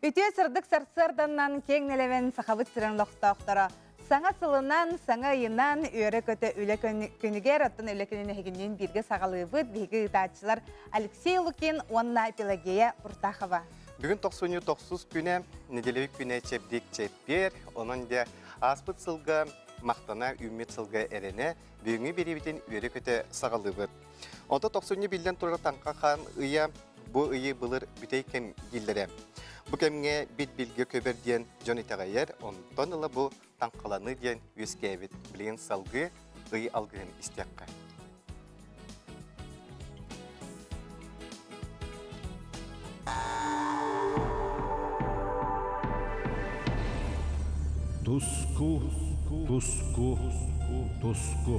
Үтүө сырдык сарсыарданнан киэҥ нэлэмэн Сахабыт сирин олохтоохторо саҥа сылынан, саҥа ыйынан үөрэ-көтө үлэ күнүгэр, оттон үлэ күнүн эһигинниин бииргэ саҕалыыбыт. Биһиги ыытааччылар Алексей Лукин уонна Пелагея Буртахова. Бүгүн тохсунньу тохсус күнэ, нэдиэлэбит күнэ чэбдик чэппиэр, онон дьэ ааспыт сылга махтана үүммүт сылга эрэнэ, бүгүҥҥү биэриибитин үөрэ-көтө саҕалыыбыт. Онто тохсунньу биллэн турар Таҥха хаан ыйа бу ыйы былыр бүтэй кэм дииллэрэ. Бу кэмҥэ бит-билгэ көбөр диэн дьон итэҕэйэр, онтон ыла бу таҥхаланыы диэн үөскээбит. Билигин салгыы ый алгыһын истиэххэ. Туску, туску, туску.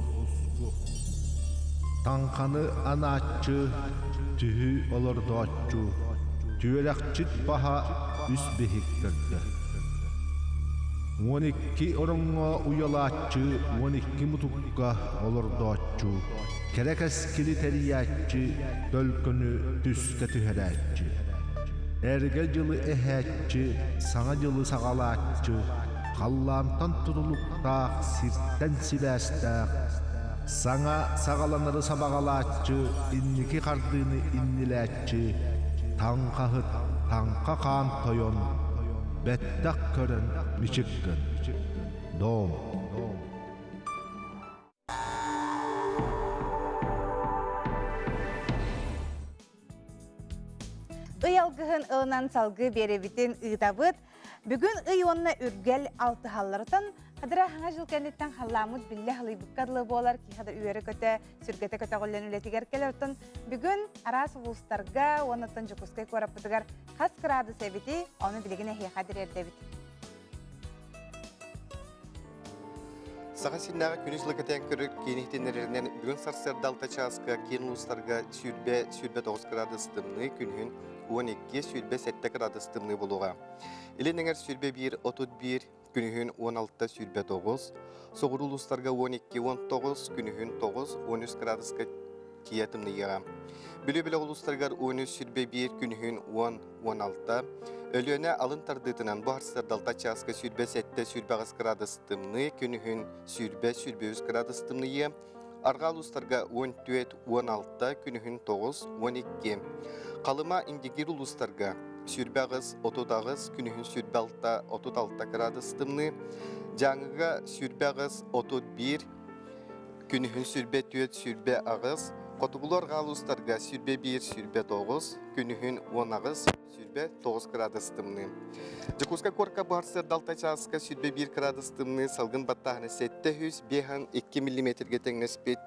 Таҥханы анааччы, түһүү олордооччу, түөрэхчит баһа үс биһик төрдө. 12 ороҥҥо уйалааччы, 12 мутукка олордооччу, кэрэ кэскили тэрийээччи, төлкөнү түскэ түһэрээччи. Эргэ дьылы эһээччи, саҥа дьылы саҕалааччы, халлаантан тутулуктаах, сиртэн сибээстээх, саҥа саҕаланары сабаҕалааччы, инники хардыыны иннилээччи, таҥхаһыт, таҥха хаан тойон, бэттэх көрөн мичик гын. Дом. Ый алгыһын ылынан салгыы биэрэбитин ыытабыт. Бүгүн ый уонна үргэл алтыһалларытан хадыра хаҥа жыл кэнниттэн халлааммыт биллэ халыйбыкка дылы буолар киһи да үөрэ-көтө, сүргэтэ көтөҕүллэн үлэтигэр кэлэр. Оттон бүгүн араас улуустарга уонна оттон Дьокуускай куораппытыгар хас кыраадыс эбитий, ону билигин эһиэхэ тириэрдэбит. Саха сиринээҕи күнүс лыкытыан көрөр киин иһитиннэрэринэн бүгүн сарсыарда 6 чааска киин улуустарга 129 градус тымныы, күнүһүн 12-27 градус тымныы буолуоҕа. Илин эҥэр 101 31, күнүһүн 16-29, соҕуруу улуустарга 12-19, күнүһүн 9-13 градуска тиийэ тымныйыаҕа. Бүлүү бөлөх улуустарыгар 13-21, күнүһүн 10-16, Өлүөнэ алын тардыытынан бу сарсыардалта чааска 27-28 градус тымныы, күнүһүн 20-23 градус тымныйыа. Арҕаа улуустарга 14-16, күнүһүн 9-12. Халыма Индигир улуустарга 28-38, күнүһүн 26-36 градус тымныы. Дьааҥыга 28-31, Күнүһүн 24, 28, хотугулуу арҕаа улуустарга 21, 29, күнүһүн 18, 29 градус тымныы. Дьокуускай куоракка быһар алта чааска 21 градус тымныы, салгын баттааһына 752 миллиметргэ тэҥнэспит.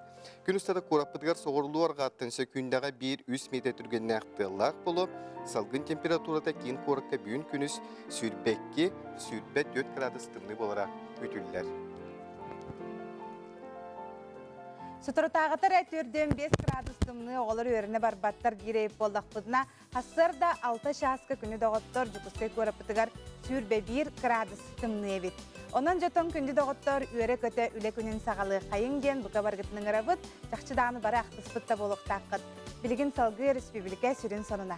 Күн устата куораппытыгар соҕуруулуу арҕааттан сөкүүндэҕэ 1-3 метр түргэннээх тыаллаах боло, салгын температурата киин куоракка бүгүн күнүс 22, 24 градус тымныы буолара үтүллэр. Соторутааҕыта эрэ 45 градус тымныы оҕолор үөрэнэ барбаттар диир эбит буоллахпытына, сарсыарда 6 чааска күнү доҕоттор Дьокуускай куораппытыгар 21 градус тымныы эбит. Онон дьотон күндү доҕоттор үөрэ-көтө үлэ күнүн саҕалыаххайыҥ диэн бука баргытын ыҥырабыт, чахчы даҕаны бары ахтыспыт да буолуохтааххыт. Билигин салгыы республика сүрүн сонуна.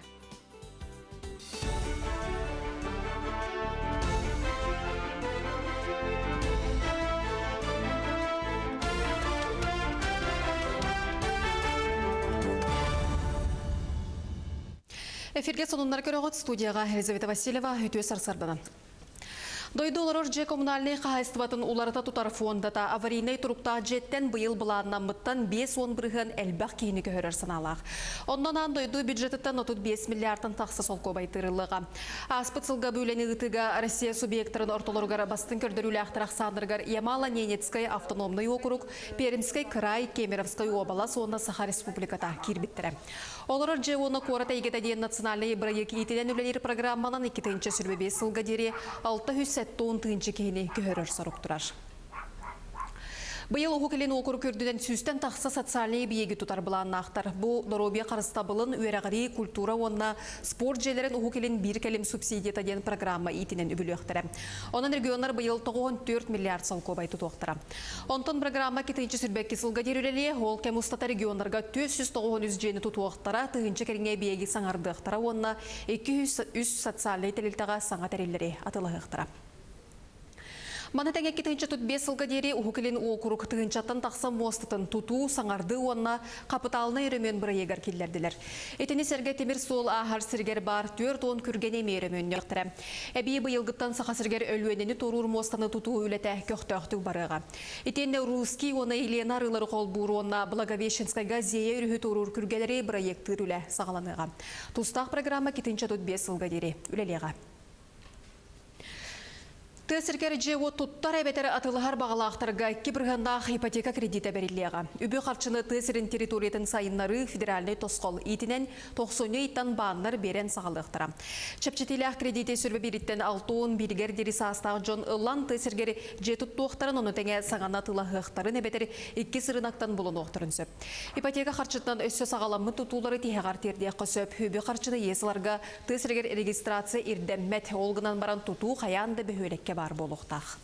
Эфирге сонуннар көрөҕүт студияға Елизавета Васильева үтүө сарсарданан. Дойду олорор дьиэ коммунальнай хаһаайыстыбатын уларыта тутар фондата аварийнай туруктаах дьиэттэн быйыл былааннаммыттан 50% элбэх киһини көһөрөр санаалаах. Онон аан дойду бюджетыттан 35 миллиардтан тахса солкуобай тыырыллыаҕа. Ааспыт сылга бу үлэни ыытыыга Россия субъектарын ортолоругар бастыҥ көрдөрүүлээхтэр ахсааннарыгар Ямало-Ненецкэй автономнай уокурук, Пермскэй кыраай, Кемеровскай уобалас уонна Саха Республиката киирбиттэрэ. Олорор дьиэ уонна куорат эйгэтэ диэн национальнай бырайыак иитинэн үлэлиир программанан 2025 сылга диэри 670 тыһыынча киһини көһөрөр сорук турар. Быйыл Уһук Илин уокурук үрдүнэн сүүстэн тахса социальнай эбийиэги тутар былааннаахтар. Бу доруобуйа харыстабылын, үөрэҕирии, культура уонна спорт дьиэлэрин Уһук Илин биир кэлим субсидията диэн программа иитинэн үбүлүөхтэрэ. Онон регионнар быйыл 94 миллиард солкуобай тутуохтара. Онтон программа 222 сылга диэри үлэлиэ, ол кэм устата регионнарга 493 дьиэни тутуохтара, тыһыынча кэриҥэ эбийиэги саҥардыахтара уонна 203 социальнай тэрилтэҕэ саҥа тэриллэри атыылаһыахтара. Маны тэҥэ 2035 сылга диэри Уһук Илин уокурук тыһыынчаттан тахса муостатын тутуу, саҥардыы уонна хапытаалынай өрөмүөн бырайыагар киллэрдилэр. Итини сэргэ тимир суол ааһар сиригэр баар 40 күргэни эмиэ өрөмүөннүөхтэрэ. Эбии быйылгыттан Саха сиригэр Өлүөнэни туоруур муостаны тутуу үлэтэ көхтөөхтүк барыаҕа. Итиэннэ Русский уонна Елена арыылары холбуур уонна Благовещенскайга Зея өрүһү туоруур күргэлэри бырайыактыыр үлэ саҕаланыаҕа. Тустаах программа 2035 сылга диэри үлэлиэҕэ. Тыа сиригэр дьиэ-уот туттар эбэтэр атыылаһар баҕалаахтарга икки бырыһыаннаах ипотека кредитэ бэриллиэҕэ. Үбү-харчыны тыа сирин территориятын сайыннарыы федеральнай тосхол иитинэн тохсунньу ыйтан бааннар биэрэн саҕалыахтара. Чэпчэтиилээх кредити сүрбэ биириттэн 61-гэр диэри саастаах дьон ылан тыа сиригэр дьиэ туттуохтарын, ону тэҥэ саҥаны атыылаһыахтарын эбэтэр иккис ырыынактан булунуохтарын сөп. Ипотека харчытынан өссө саҕаламмыт тутуулары тиһэҕэр тиэрдиэххэ сөп. Үбү-харчыны иэс ыларга Тыа сиригэр регистрация ирдэммэт, ол гынан баран тутуу хайаан да бөһүөлэккэ баар буолуохтаах.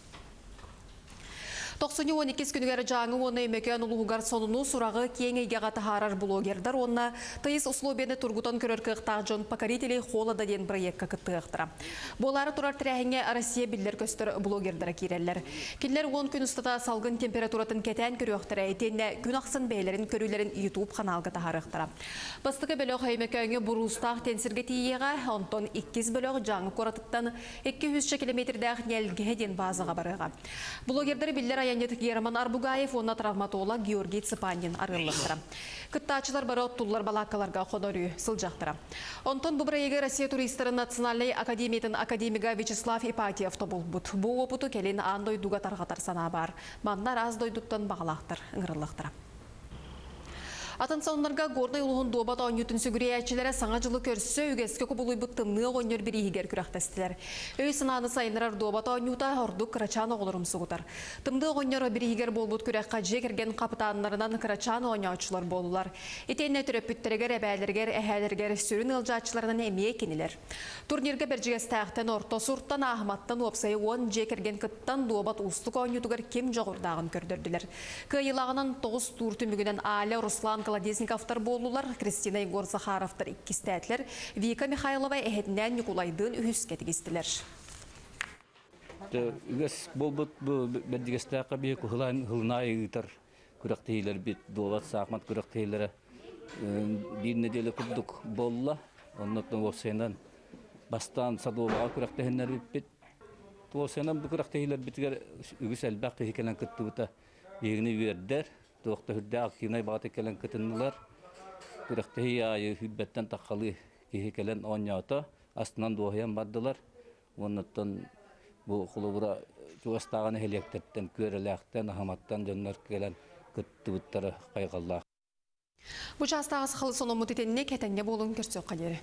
Тохсунньу 12 күнүгэр Дьааҥы уонна Өймөкөөн улууһугар сонуну, сураҕы киэҥ эйгэҕэ таһаарар блогердар уонна тыйыс условияны тургутан көрөр кыахтаах дьон «Покорителей холода» диэн бырайыакка кыттыахтара. Буолаары турар тэрээһиҥҥэ Россия биллэр-көстөр блогердара киирэллэр. Кинилэр 10 күн устата салгын температуратын кэтээн көрүөхтэрэ, итиэннэ күн ахсын бэйэлэрин көрүүлэрин YouTube ханаалга таһаарыахтара. Бастакы бөлөх Өймөкөөҥҥө Буруустаах диэн сиргэ тиийиэҕэ, онтон иккис бөлөх Дьааҥы куоратыттан 200 километрдээх Ньэлгэһэ диэн баазаҕа барыаҕа. Блогердары биллэр айанньыт Герман Арбугаев уонна травматолог Георгий Цыпанин арыаллыахтара. Кыттааччылар бары оттуллар балааккаларга хонорүү сылдьахтара. Онтон бу бырайыагы Россия туристарын национальнай академиятын академига Вячеслав Ипатьев тобулбут. Бу уопуту кэлин аан дойдуга тарҕатар санаа баар. Манна араас дойдуттан баҕалаахтар ыҥырыллыахтара. Атын сонуннарга Горнай улууһун дуобат оонньуутун сүгүрүйээччилэрэ Саҥа дьылы көрсө үгэскэ кубулуйбут тымныы оҕонньор бирииһигэр күрэхтэстилэр. Өй-санааны сайыннарар дуобат оонньуута ордук кырачаан оҕолору умсугутар. Тымныы оҕонньор бирииһигэр буолбут күрэххэ дьиэ кэргэн хапытааннарынан кырачаан оонньооччулар буоллулар. Итиэннэ төрөппүттэригэр, эбээлэригэр, эһээлэригэр сүрүн ыалдьааччыларынан эмиэ кинилэр. Турнирга Бэрдьигэстээхтэн, Орто Суртан, Ааһыматтан уопсайа 10 дьиэ кэргэн кыттан дуобат уустук оонньуутугар ким дьоҕурдааҕын көрдөрдүлэр. Кыайыылааҕынан тоҕус туур түмүгүнэн Аля, Руслан Колодезниковтар буоллулар, Кристина Егор Захаровтар иккистээтилэр, Вика Михайлова эһэтинээн Ньукулайдыын үһүскэ тигистилэр. Үгэс буолбут бу Бэрдьигэстээххэ биһи куһулаан хылнаайы ыытар күрэхтэһиилэрбит, дуобат саахмат күрэхтэһиилэрэ биир нэдиэлэ курдук буолла. Оннуттан уопсайынан бастаан садуобаҕа күрэхтэһиннэрбиппит. Туосуйанан бу күрэхтэһиилэрбитигэр үгүс элбэх киһи кэлэн кыттыбыта биһигини үөрдэр. Туох да сүрдээх активнай баҕатык кэлэн кытыннылар. Күрэхтэһии аайы сүүрбэттэн таххалыы киһи кэлэн оонньоото, астынан дуоһуйан бардылар. Уоннаттан бу холобура чугастааҕы нэһилиэктэртэн, Күөрэлээхтэн, Аһыматтан дьоннор кэлэн кыттыбыттара хайҕаллаах. Бу чаастааҕы сахалы сономмут итинник этэҥҥэ буолун көрсүөххэ диэри.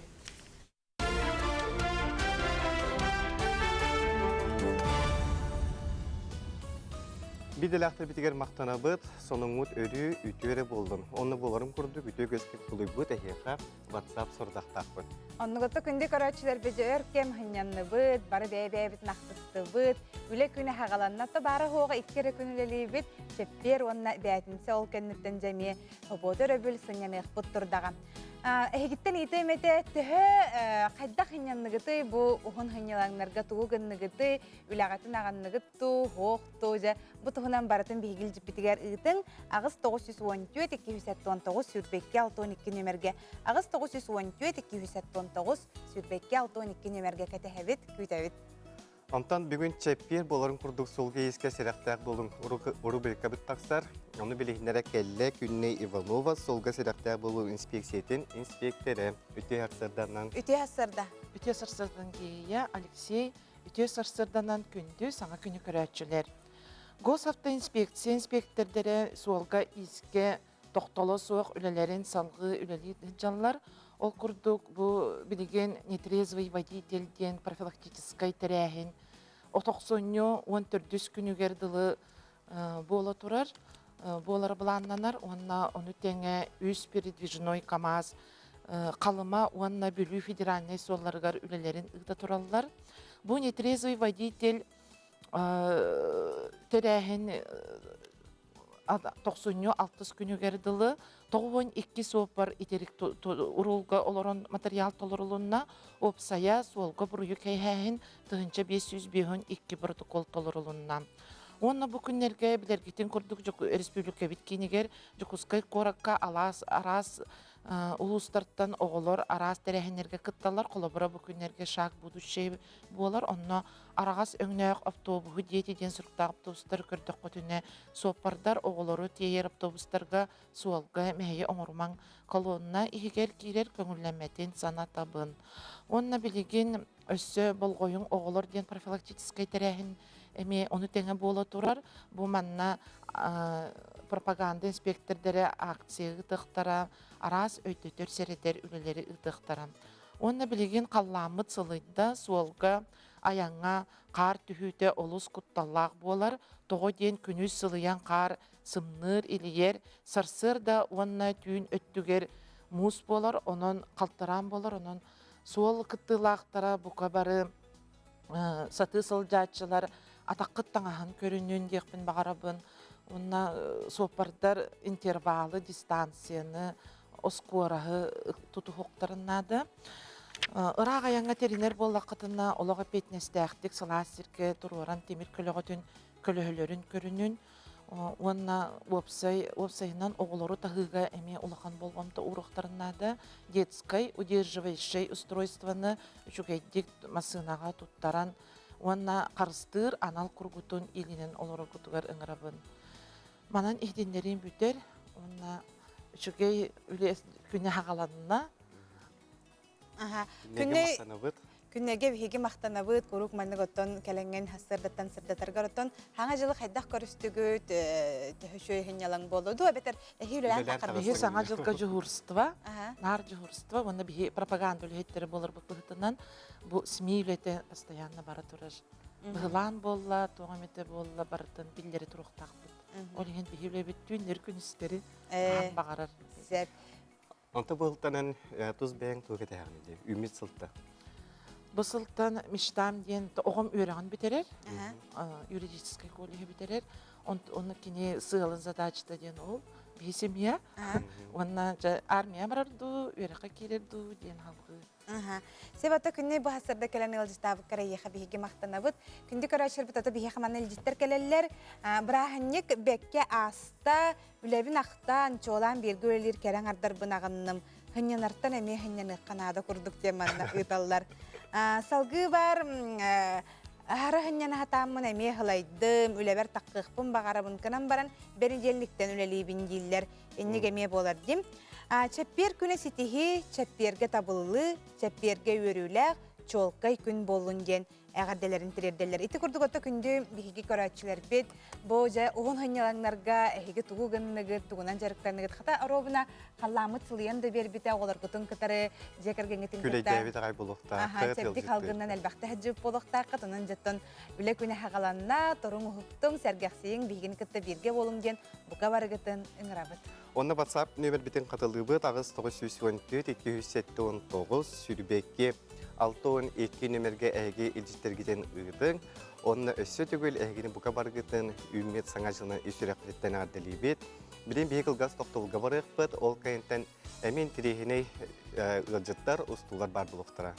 Бидэлээхтэрбитигэр махтанабыт, сонуҥҥут өрүү үтүө эрэ буоллун. Онно буоларын курдук үтүө көскө кулуйбут эһиэхэ WhatsApp сорудахтаахпыт. Оннугутта күндү көрөөччүлэрбит өр кэм хынньанныбыт, бары бэйэ-бэйэбитин ахтыстыбыт, үлэ күнэ хаҕаланна, то баара хуоҕа икки эрэ күн үлэлиибит, чэппиэр уонна бээтинсэ ол кэнниттэн дьэ эмиэ Собуота өрөбүл сынньаныахпыт турдаҕа. Эһигиттэн ыйытыам этэ, төһө хайдах сынньанныгытый бу уһун сынньалаҥнарга тугу гынныгытый, үлэҕитин аҕынныгыт туу, һуох туу, дьэ бу туһунан барытын биһиги илдьиппитигэр ыытыҥ. 8 914 279 22 62 нүөмэргэ 8 914 279 22 62 нүөмэргэ кэтэһэбит, күүтэбит. Онтон бүгүн чэппиэр буоларын курдук суолга иискэ сэрэхтээх буолуҥ рубрикабыт тахсар. Ону билиһиннэрэ кэллэ Күннэй Иванова суолга сэрэхтээх буолуу инспекциятын инспиэктэрэ. Үтүө сарсыарданан. Үтүө сарсыарда. Үтүө сарсыардан Гея, Алексей, үтүө сарсыарданан күндү саҥа күнү көрөөччүлэр. Госавтоинспекция инспектордэрэ суолга иискэ тохтоло суох үлэлэрин салгыы үлэлии сылдьаллар. Ол курдук бу билигин нетрезвый водитель диэн профилактическай тэрээһин отохсунньу 14 күнүгэр дылы. буола турар, буолара былааннанар уонна ону тэҥэ үс передвижной КАМАЗ Халыма уонна Бүлүү федеральнай суолларыгар үлэлэрин ыыта тураллар. Бу нетрезвый водитель тэрээһин тохсунньу алтыс күнүгэр дылы 92 суоппар итирик уруулга олорон материал толорулунна. Уопсайа суолга буруйу кэйһээһин 1552 протокол толорулунна. Уонна бу күннэргэ билэргитин курдук республикабыт киинигэр Дьокуускай куоракка алаас араас улуустартан оҕолор араас тэрээһиннэргэ кытталлар. Холобура бу күннэргэ «Шаг будущее» буолар. Онно араҕас өҥнөөх автобуһу диэти диэн суруктаах автобустары көрдөххүтүнэ, суоппардар оҕолору тиэйэр автобустарга суолга мэһэйи оҥорумаҥ, колонна иһигэр киирэр көҥүллэммэтин санатабын. Уонна билигин өссө болҕойуҥ оҕолор диэн профилактическай тэрээһин эмиэ ону тэҥэ буола турар. Бу манна пропаганда инспектордара акция ыытыахтара, араас өйдөтөр сэрэтэр үлэлэри ыытыахтара. Уонна билигин халлааммыт сылыйда, суолга, айаҥҥа хаар түһүүтэ олус кутталлаах буолар. Тоҕо диэн күнүс сылыйан хаар сымныыр, илийэр, сарсыарда уонна түүн өттүгэр муус буолар, онон халтараан буолар, онон суол кыттыылаахтара бука бары сатыы сылдьааччылар атаххыт таҥаһын көрүнүн диэхпин баҕарабын. Уонна суоппардар интервалы, дистанцияны, оскуораһы тутуһуохтарын наада. Ыраах айаҥҥа тэринэр буоллаххытына, олох эппиэтинэстээхтик сылаас сиргэ туруоран тимир көлөҕөтүн көлөһөлөрүн көрүнүн уонна уопсай уопсайынан оҕолору таһыыга эмиэ улахан болҕомто ууруохтарын наада. Детскай удерживающай устройствоны үчүгэйдик массыынаҕа туттаран уонна харыстыыр анал кургутун илинэн олороргутугар ыҥырабын. Манан иһитиннэриим бүтэр уонна үчүгэй үлэ күнэ хаҕаланна. Аха. Күннэй Күннэгэ биһиги махтанабыт, куруук маннык оттон кэлэҥҥин сырдаттан сырдатаргар оттон хаҥа дьылы хайдах көрүстүгүт, төһө үчүгэй сынньалаҥ буолла дуу, эбэтэр эһи үлэлээн таххар Биһи саҥа дьылга дьуһуурство, наар дьуһуурство уонна биһи пропаганда үлэһиттэрэ буоларбыт быһыытынан бу СМИ үлэтэ постоянно бара турар. Быһылаан буолла, туох эмитэ буолла барытын биллэри туруохтаахпыт. Ол иһин биһи үлэбит түүннэр күнүстэри хаһан баҕарар. Сөп. Онто быһылтанан тус бэйэҥ тугу кэтэһэҕин дии? Үүммүт сылта. Бу сылтан мечтам диэн оҕом үөрэҕин бүтэрэр, юридическай колледжы бүтэрэр. Онно кини сыалын задачата диэн ол биһи семья. Уонна армия барар дуу, үөрэххэ киирэр дуу диэн халгыы. Себата күннэй бу сарда кэлэн ыалдьыттаабыккар эйиэхэ биһиги махтанабыт. Күндү көрөөччүлэрбит ото биһиэхэ манна илдьиттэр кэлэллэр. Бырааһынньык бэккэ ааста, Үлэбин ахтаан, чуолаан бииргэ үлэлиир кэрэ аҥардарбын аҕынным. Сынньанартан эмиэ сынньаныахха наада курдук диэн манна ыыталлар. Салгыы баар аһара сынньана сатааммын эмиэ сылайдым, үлэбэр таххыахпын баҕарабын гынан баран бэнидиэнньиктэн үлэлиибин дииллэр. Инник эмиэ буолар дим. Чэппиэр күнэ ситиһии, чэппиэргэ табыллыы, чэппиэргэ үөрүүлээх, чуолкай күн буоллун диэн эҕэрдэлэрин тириэрдэллэр. Ити курдук ото күндү биһиги көрөөччүлэрбит бу дьэ уһун сынньалаҥнарга эһиги тугу гынныгыт, тугунан дьарыктанныгыт. Хата оруобуна халлааммыт сылыйан да биэрбитэ оҕолоргутун кытары дьиэ кэргэҥҥитин кытта Күлэйдээбит аҕай буолуохтааххыт, чэбдик халгыннан элбэхтэ сылдьыбыт буолуохтааххыт. Онон дьоттон үлэ күнэ хаҕаланна, торуҥ уһуктуҥ, сэргэхсийиҥ, биһигини кытта бииргэ буолуҥ диэн бука барыгытын ыҥырабыт. Онно WhatsApp нүөмэрбитин хатылыыбыт 8 914 279 22 62 нүөмэргэ эһиги илдьиттэргитин ыытыҥ. Онно өссө төгүл эһигини бука баргытын үүммүт саҥа дьылын ис сүрэхпититтэн эҕэрдэлиибит. Билин биһи кылгас тохтобулга барыахпыт, ол кэнниттэн эмиэ интэриэһинэй ыалдьыттар, устуулар баар буолуохтара.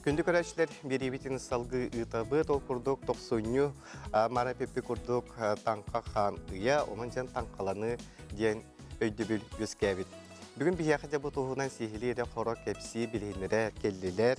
Күндү көрөөччүлэр, биэриибитин салгыы ыытабыт. Ол курдук тохсунньу Мара Пеппи курдук таҥха хаан ыйа, онон дьэн таҥхаланы диэн өйдөбүл үөскээбит. Бүгүн биһиэхэ дьэ бу туһунан сиһилии эрэ хоро кэпсии билиһиннэрэ кэллилэр.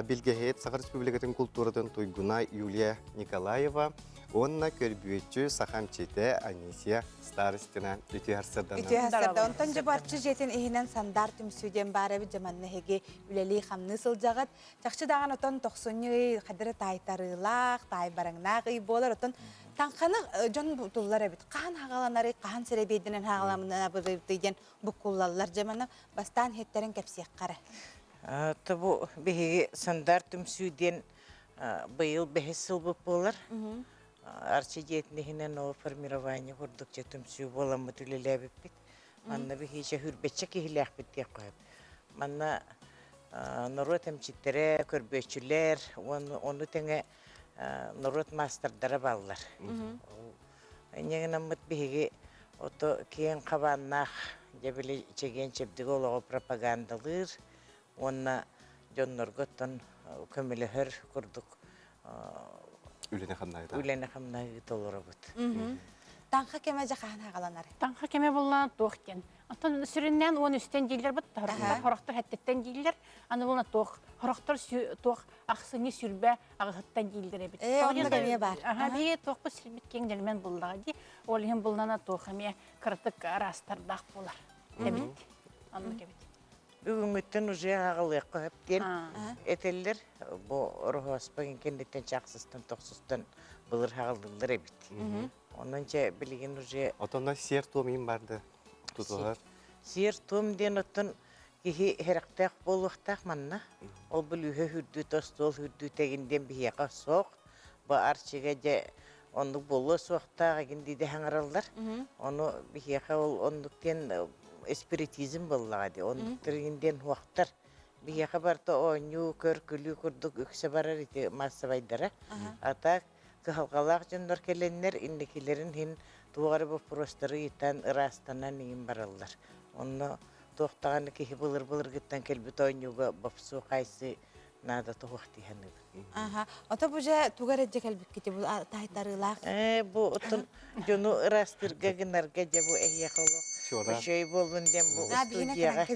Билгэһит Саха Республикатын култууратын туйгуна Юлия Николаева уонна көрбүөччү саха эмчитэ Анисия Старостина үтүө сарсыарданан. Үтүө сарсыарда. Онтон дьэ барчы дьиэтин иһинэн Сандар түмсүү диэн баар эбит дьэ манна эһиги үлэлии-хамныы сылдьаҕыт. Чахчы даҕаны отон тохсунньу ый хадыры таайтарыылаах, таайбараҥнаах ый буолар. Отон Таҥханы дьон туллар эбит. Хаһан хаҕаланары, хаһан сэрэбиэйдэнэн хаҕаламнабытый диэн буккуллаллар. Дьэ манна бастаан иһиттэрин кэпсиэххэ эрэ. Бу биһиги Сандар түмсүү диэн быйыл бэһис сылбыт буолар. Арчы дьиэтин иһинэн ол формирование курдук дьэ түмсүү буоламмыт үлэлээбиппит. Манна биһиги хүрбэччэ киһилээхпит диэххэ сөп. Манна норуот эмчиттэрэ, көрбүөччүлэр, ону тэҥэ норуот маастардара бааллар. Инньэ гынаммыт биһиги ото киэҥ хабааннаах дьэ били чэгиэн-чэбдик олоҕу пропагандалыыр уонна дьоннорго оттон көмөлөһөр курдук үлэни-хамнаһы толоробут. Таҥха кэмэ дьэ хаһан хаҕаланар? Таҥха кэмэ буллаан туох диэн. Оттон сүрүннээн уон үстэн дииллэр бут хорохтор хэттиттэн дииллэр. Аны булна туох хорохтор туох ахсынньы сүрбэ аҕыһыттан дииллэр эбит. Ээ, онно эмиэ бар. Аха, биһиги туохпут сирбит киэҥ дэлмэн буллаҕа дии. Ол иһин булнана туох эмиэ кыратык араастардаах буолар эбит. Оннук эбит. Бүгүҥҥүттэн уже аҕалыахха сөп диэн этэллэр. Бу Ороһооспо кэнниттэн чахсыстан тохсустан былыр хаҕаллыллар эбит. Онон чэ билигин уже Отонно сиэр-туом иин барды тутуһар. Сиэр-туом диэн оттон киһи хэрэхтээх буолуохтаах манна. Ол бүлүүһэ үрдүүтэ, остуол үрдүүтэ эгин диэн биһиэхэ суох. Бу Арчыга дьэ оннук буолуо суохтаах эгин диде хаҥараллар. Ону биһиэхэ ол оннук диэн спиритизм буоллаҕа дии. Оннуктар игин диэн хуохтар. Биһиэхэ барыта оонньуу, көр-күлүү курдук үксэ барар ити маассабайдара. А так кыһалҕалаах дьоннор кэлэннэр инникилэрин иһин туох эрэ боппуруостары ыйытан, ыраастанан иҥин бараллар. Онно туох даҕаны киһи былыр-былыргыттан кэлбит оонньууга бопсуу хайсы наада туһуох дии саныыбын. Аха. Ото бу дьэ тугу эрэ дьэ кэлбиккити бу таайтарыылаах. Ээ бу оттон дьону ыраастыырга гынарга дьэ бу эһиэхэ олох үчүгэй буоллун диэн бу студияҕа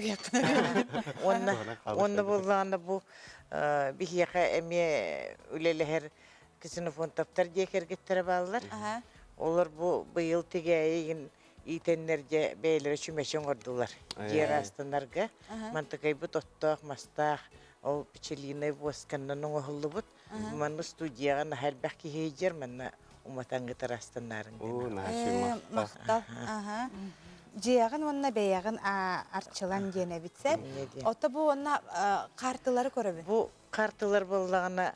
уонна уонна буоллаҕына бу биһиэхэ эмиэ үлэлэһэр Ксенофонтовтар дьиэ кэргэттэрэ бааллар. Олор бу быйыл тигээйигин иитэннэр дьэ бэйэлэрэ чүмэчи оҥордулар. Дьиэ ыраастанарга мантыкайбыт оттоох, мастаах, ол пчелиный восканнан оҥоһуллубут. Манна студияҕа наһаа элбэх киһи иһдьэр, манна уматаҥҥыт ыраастанаарыҥ диэн. Махтал. Дьиэҕин уонна бэйэҕин арчылан диэн эбит сэр. Ото бу уонна хаартылары көрөбүн. Бу Хартылар буоллаҕына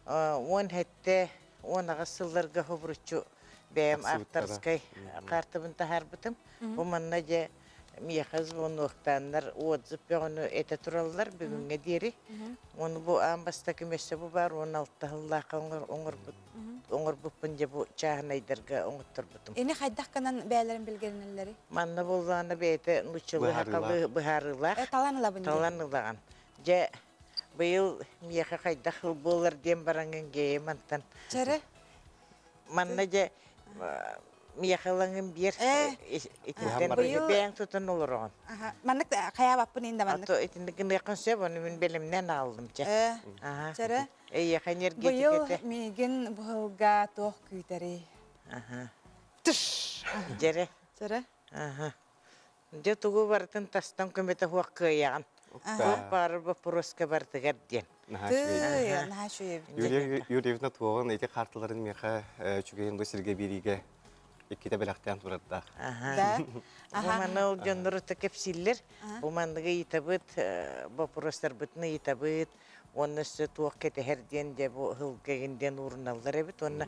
17, 18 сылларга хобуруччу бэйэм авторскай картабын таһаарбытым. Бу манна дьэ миэхэ звонуохтааннар отзыв бөҕөнү этэ тураллар бүгүҥҥэ диэри. Ону бу аан бастакы мөссө бу баар 16 сыллаахха оҥорбут оҥорбуппун дьэ бу чааһынайдарга оҥотторбутум. Ини хайдах гынан бэйэлэрин билгэринэллэрий? Манна буоллаҕына бэйэтэ нууччалыы сахалыы быһаарыылаах. Талан ылабын. Талан ылаҕын. Дьэ Быйыл миэхэ хайдах сыл буолар диэн бараҥҥын гея мантан. Чэрэ. Манна дьэ миэхэ ылаҥын биэр итинтэн бэйэҥ тутан олороҕун. Маннык хайаабаппын инде маннык. Ато итинник гыныаххын сөп, ону мин бэлэмнээн ааллым чэ. Чэрэ. Эйиэхэ Быйыл энергетикэтэ. миигин быһылга туох күүтэрий? Тыш. Дьэрэ. Чэрэ. Дьэ тугу барытын тастан көмөтө суох кыайаҕын. Туох баар боппуруоска барытыгар диэн. Тыый, наһаа үчүгэй эбит. Юлия Юрьевна туоҕун ити карталарын миэхэ үчүгэйин бу сиргэ биэриигэ иккитэ бэлэхтээн турардаах. Да? Бу маны ол дьоннору кэпсииллэр. Бу манныгы ыйытабыт, боппуруостарбытын ыйытабыт, уонна өссө туох кэтэһэр диэн дьэ бу ыһылга игин диэн ууруналлар эбит. Уонна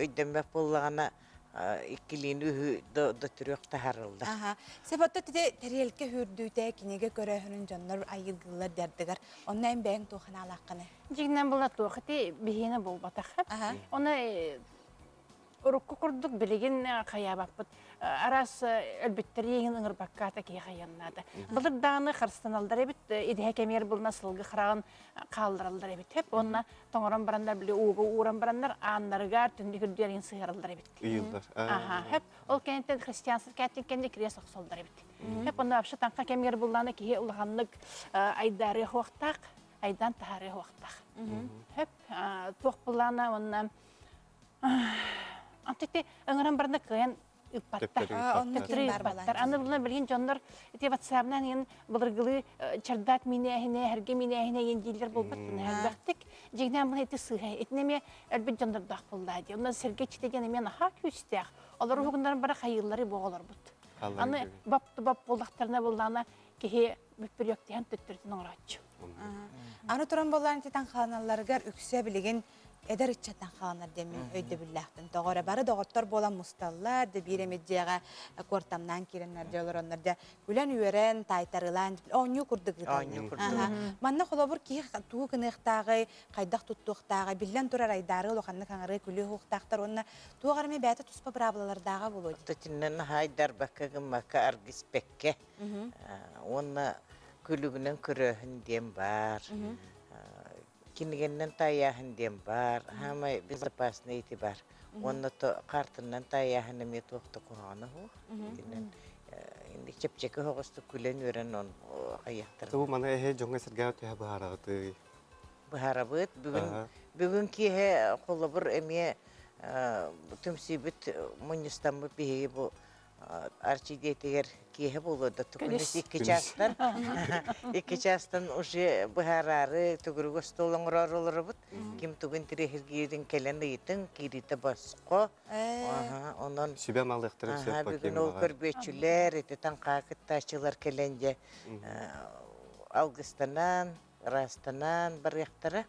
өйдөммөт буоллаҕына иккилиини үһү да төрүөх таһаарыллар. Аха. Сепатта тите тэриэлкэ хүрдүүтэ кинигэ көрөөһүнүн дьоннор айылгылар дэрдигэр. Онно эн бэйэҥ туох анаалааххыны? Дьиҥнэн була туох ити биһиэнэ буолбатах. Оны урукку курдук билигин хайаабаппыт. Араас өлбүттэр иэҥин ыҥырбакка ата киһи хайаннаата. Былыр даҕаны харыстаналлар эбит, идэһэ кэмиэр булна сылгы хараҕын хааллараллар эбит. Хеп уонна тоҥорон бараннар били ууга ууран бараннар ааннарыгар түннүк үрдүгэр сыһараллар эбит. Ыйыллар. Аха, хеп ол кэнниттэн христианство кээттин кэннэ крест охсоллор эбит. Хеп онно вообще таҥха кэмигэр буллаана киһи улаханнык айдаарыа хуохтаах, айдаан таһаарыа хуохтаах. Хеп туох буллаана уонна антити ыҥыран барна кыайан. ыыппаттар. Төттөрү ыыппаттар. Аны булна билигин дьоннор ити ватсабынан иһин былыргылыы чардаат минээһинэ, эргэ минээһинэ иһин дииллэр буолбат элбэхтик. Дьиҥнээн була ити сыыһа. Итини эмиэ өлбүт дьоннордоох буоллаа дии. Онон сэргэ иччитэ диэн эмиэ наһаа күүстээх. Олор уһугуннаран бары хайыыллары буоҕолорбут. Аны бап бап буоллахтарына буоллаҕына киһи бүппүрүөктэһэн төттөрүтүн оҥорооччу. Аны туран буоллаан ити таҥхаланалларыгар үксэ билигин эдэр ыччат таҥхаланар диэн мин өйдөбүллээхтин. Тоҕо эрэ бары доҕоттор буолан мусталлар, да биир эмит дьиэҕэ куортамнаан киирэннэр дьэ олороннор дьэ күлэн-үөрэн, таайтарылаан оонньуу курдук ыыталлар. Манна холобур киһи тугу гыныахтааҕый, хайдах туттуохтааҕый, биллэн турар айдаары улаханнык аҥарыы күлүү уһуохтаахтар уонна туох эрэ эмэ бэйэтэ туспа быраабылалардааҕа буолуо дии. Итиннэ наһаа айдарбакка гыммакка аргыспэккэ уонна күлүгүнэн көрөөһүн диэн баар. Кинигэннэн таайааһын диэн баар. Хаамай безопасный ити бар. Уонна то картанан таайааһын эмиэ туох да куһаҕана суох. Итинэн чэпчэки оһоҕостук күлэн-үөрэн он хайыахтара. Бу маны эһэ дьоҥҥо-сэргэҕэ төһө быһаараҕытый? Быһаарабыт. Бүгүн бүгүн киэһэ холобур эмиэ түмсүүбүт мунньустаммыт биһиги бу Арчы дьиэтигэр киэһэ буолуо да күнүс икки чаастан икки чаастан уже быһаараары төгүрүк остуол оҥороору олоробут ким тугун интириэһиргиирин кэлэн ыйытыҥ киириитэ босхо онон сүбэ малыахтарын сөп бүгүн ол көрбүөччүлэр ити таҥхаа кыттааччылар кэлэн дьэ алгыстанан ыраастанан барыахтара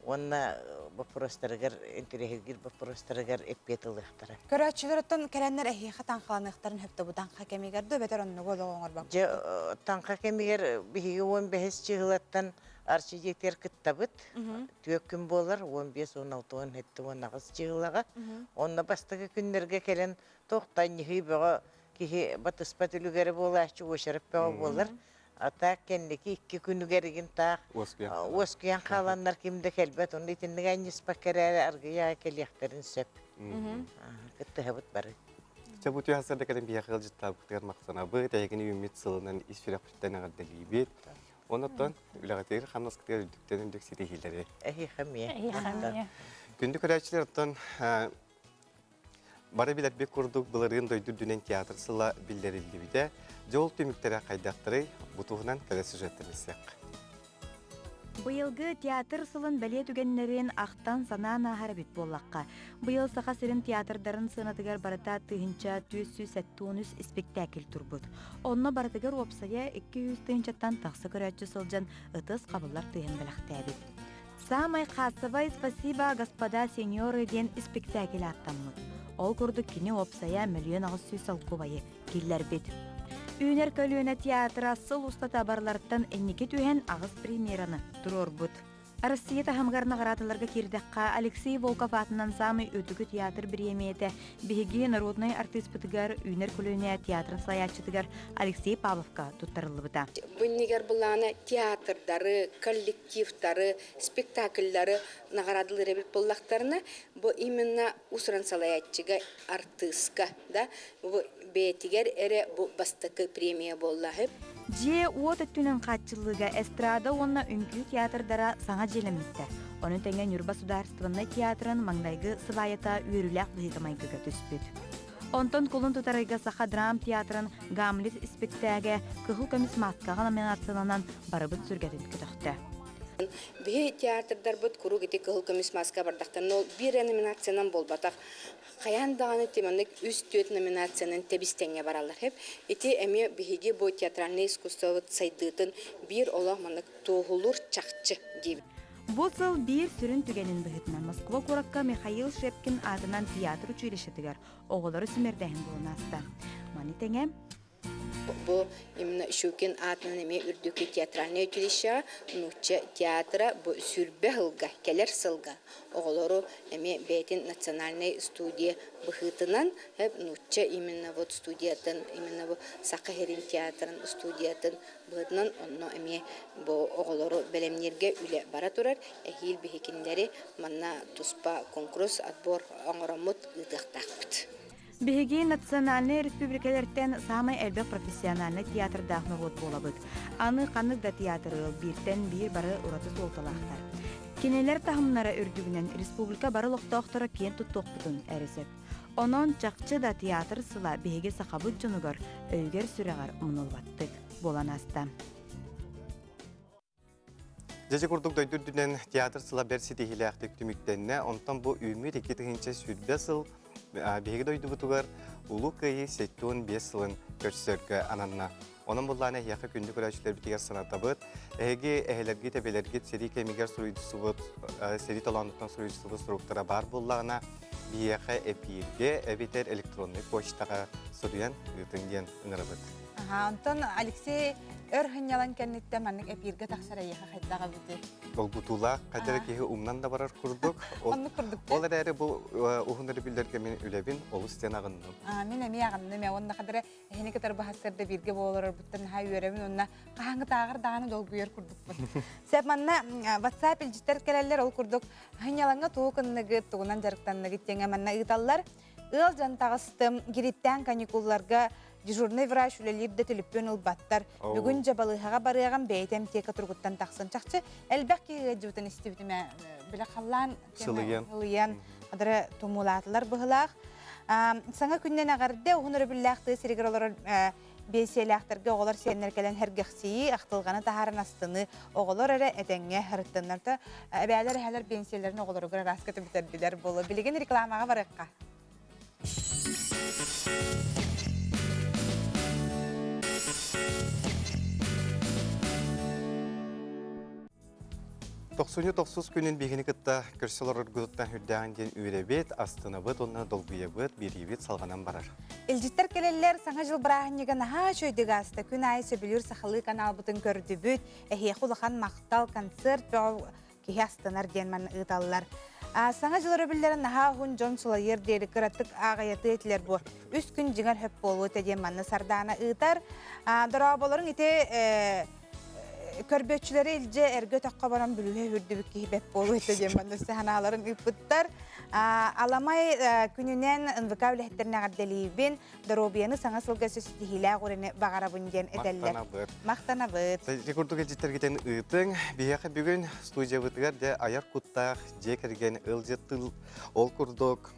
уонна боппуруостарыгар интэриэһиргиир боппуруостарыгар эппиэт ылыахтара. Көрөөччүлэр оттон кэлэннэр эһиэхэ таҥхаланыахтарын сөптө бу таҥха кэмигэр да эбэтэр оннугу олоҕу оҥорбокко? Дьэ, таҥха кэмигэр биһиги 15 чыһылаттан Арчы дьиэтигэр кыттабыт. Түөрт күн буолар, 15, 16, 17, 18 чыһылаҕа. Онно бастакы күннэргэ кэлэн туох да анньыһыы бөҕө киһи батыспат үлүгэрэ буолааччы, уочарат бөҕө буолар. А так кэнники икки күнүгэр игин таах уоскуйан хааланнар ким да кэлбэт. Онно итинник анньыспакка эрээри аргыйа кэлиэхтэрин сөп. Кыттыһабыт бары. Чэ бу түһэ сырда кэлэн биһиэхэ ыалдьыттаабытыгар махтанабыт. Эһигини үүммүт сылынан ис сүрэхпиттэн эҕэрдэлиибит. Онон үлэҕитигэр хамнаскытыгар үрдүктэн үрдүк ситиһиилэри. Эһиэхэ эмиэ. Эһиэхэ эмиэ. Күндү көрөөччүлэр оттон Бары билэрбит курдук былырыын дойду үрдүнэн театр сыла биллэриллибитэ. Дьэ ол түмүктэрэ хайдахтарый? Бу туһунан кэлэр сюжеттан истиэххэ. Быйылгы театр сылын бэлиэ түгэннэрин ахтан-санаан ааһар эбит буоллахха, быйыл Саха сирин театрдарын сыанатыгар барыта 1473 испиктээкил турбут. Онно барытыгар уопсайа 200 тыһыынчаттан тахса көрөөччү сылдьан ытыс хабыллар тыаһын бэлэхтээбит. Самай кассовай «Спасибо, господа сеньоры» диэн испиктээкил ааттаммыт. Ол курдук кини уопсайа 1 800 солкуобайы киллэрбит. Үүнэр көлүөнэ театра сыл устата барыларыттан инники түһэн аҕыс премьераны туруорбут. Россия таһымыгар наҕараадаларга киирдэххэ, Алексей Волков аатынан саамай үрдүкү театр бириэмийэтэ биһиги народнай артыыспытыгар Үүнэр көлүөнэ театрын салайааччытыгар Алексей Павловка туттарыллыбыта. Бу иннигэр былаана театрдары, коллективтары, спектакльлары наҕараадалыыр эбит буоллахтарына, бу именно уус-уран салайааччыга, артыыска да бу бэйэтигэр эрэ бу бастакы премия буолла. Дьиэ-уот өттүнэн хааччыллыыга эстрада уонна үҥкүү театрдара саҥа дьиэлэммиттэр. Ону тэҥэ Ньурба судаарыстыбаннай театрын маҥнайгы сыбаайата үөрүүлээх быһыыга-майгыга түспүт. Онтон кулун тутар ыйга Саха драм театрын «Гамлет» испиктээгэ Кыһыл көмүс мааскаҕа номинацияланан барыбыт сүргэтин көтөхтө. Биһи театрдарбыт куруук ити Кыһыл көмүс мааска бардахтарына ол биир эрэ номинациянан буолбатах. Хайаан даҕаны маннык үс-түөрт номинациянан тэбис-тэҥҥэ бараллар. Ити эмиэ биһиги бу театральнай искусствобыт сайдыытын биир олох маннык туоһулуур чахчы диибит. Бу сыл биир сүрүн түгэнин быһыытынан Москва куоракка Михаил Шепкин аатынан театр училищетыгар оҕолору симэрдээһин буолан ааста. Маны тэҥэ Бу именно Щукин аатынан эмиэ үрдүкү театральнай училищеҕа нуучча театра бу сүүрбэ сылга, кэлэр сылга оҕолору эмиэ бэйэтин национальнай студия быһыытынан нуучча именно вот студиятын, именно бу Саха сирин театрын студиятын быһыытынан онно эмиэ бу оҕолору бэлэмнииргэ үлэ бара турар. Эһиил биһикиннэри манна туспа куонкурус, отбор оҥороммут ыытыахтаахпыт. Биһиги национальнай республикалартан саамай элбэх профессиональнай театрдаах норуот буолабыт. Аны ханнык да театр ыал бииртэн биир бары ураты суолталаахтар. Кинилэр таһымнара үрдүгүнэн республика бары олохтоохторо киэн туттуохпутун эрэ сөп. Онон чахчы да театр сыла биһиги сахабыт дьонугар өйүгэр-сүрэҕэр умнуллубаттык буолан ааста. Дьэ курдук дойду үрдүнэн театр сыла бэрт ситиһиилээхтик түмүктэннэ. Онтон бу үүммүт 2020 сыл биһиги дойдубутугар Улуу Кыайыы 75 сылын көрсөргө ананна. Онон буллаана эһиэхэ күндү көрөөччүлэрбитигэр санатабыт. Эһиги эһэлэргит, эбэлэргит сэрии кэмигэр суруйсубут, сэрии толоонуттан суруйсубут суруктара баар буоллаҕына, биһиэхэ эпииргэ эбэтэр электроннай почтаҕа суруйан ыытыҥ диэн ыҥырабыт. Аха, онтон Алексей өр сынньалаҥ кэнниттэн маннык эпииргэ тахсар эйиэхэ хайдах эбитий? Долгутуулаах, хайда эрэ киһи умнан да барар курдук. Оннук курдук. Ол эрээри бу уһун өрөбүллэргэ мин үлэбин олус диэн аҕынным. Мин эмиэ аҕынным ээ. Уонна хадара эһини кытары баһассарда бииргэ буоларбыттан наһаа үөрэбин уонна хаһааҥҥытааҕар даҕаны долгуйар курдукпун. Сөп манна WhatsApp илдьиттэр кэлэллэр ол курдук сынньалаҥҥа тугу гынныгыт, тугунан дьарыктанныгыт диэҥэ манна ыыталлар. Ыал дьон таҕыстым, гириптэн каникулларга дежурный врач үлэлиир да төлөпүөн ылбаттар. Бүгүн дьэ балыыһаҕа барыаҕым, бэйэтэ эмтиэкэ туругуттан тахсан. Чахчы элбэх киһи ыалдьыбытын истибитим ээ. Бile халлаан сылыйан, сылыйан адара тумуулаатылар быһылаах. Саҥа күннэн эҕэрдэ уһун өрөбүллээх тыа сиригэр олорор биэнсийэлээхтэргэ оҕолор сиэннэр кэлэн сэргэхсийии, ахтылҕаны таһааран астыныы, оҕолор эрэ этэҥҥэ ырыттыннар. Эбээлэр эһэлэр биэнсийэлэрин оҕолоругар араас көтүбүтэрдилэр буолуо. Билигин рекламаҕа барыахха. Тохсунньу тохсус күнүн биһигини кытта көрсө олороргутуттан үрдээҕин диэн үөрэбит, астынабыт уонна долгуйабыт, биэриибит салҕанан барар. Илдьиттэр кэлэллэр, Саҥа дьыл бырааһынньыга наһаа үчүгэйдик ааста. Күн аайы сөбүлүүр сахалыы каналбытын көрдүбүт. Эһиэхэ улахан махтал, концерт бөҕө киһи астынар диэн манна ыыталлар. Саҥа дьыл өрөбүллэрин наһаа уһун дьон сулайыар диэри кыратык ааҕыйатыы этилэр буо. Үс күн дьиҥэр хөп буолуо этэ диэн манна Сардаана ыытар. Дорооболоруҥ ити көрбүөччүлэри илдьэ эргэ өтөххө баран бүлүүһэ үрдүбүт киһи бэт буолуо этэ диэн манна санааларын ыыппыттар. Аламай күнүнэн НВК үлэһиттэрин эҕэрдэлиибин, доруобуйаны саҥа сылга өссө ситиһиилээх үлэни баҕарабын диэн этэллэр. Махтанабыт. Махтанабыт. Ити курдук илдьиттэргитин ыытыҥ. Биһиэхэ бүгүн студиябытыгар дьэ айар куттаах дьиэ кэргэн ыалдьыттыы ол курдук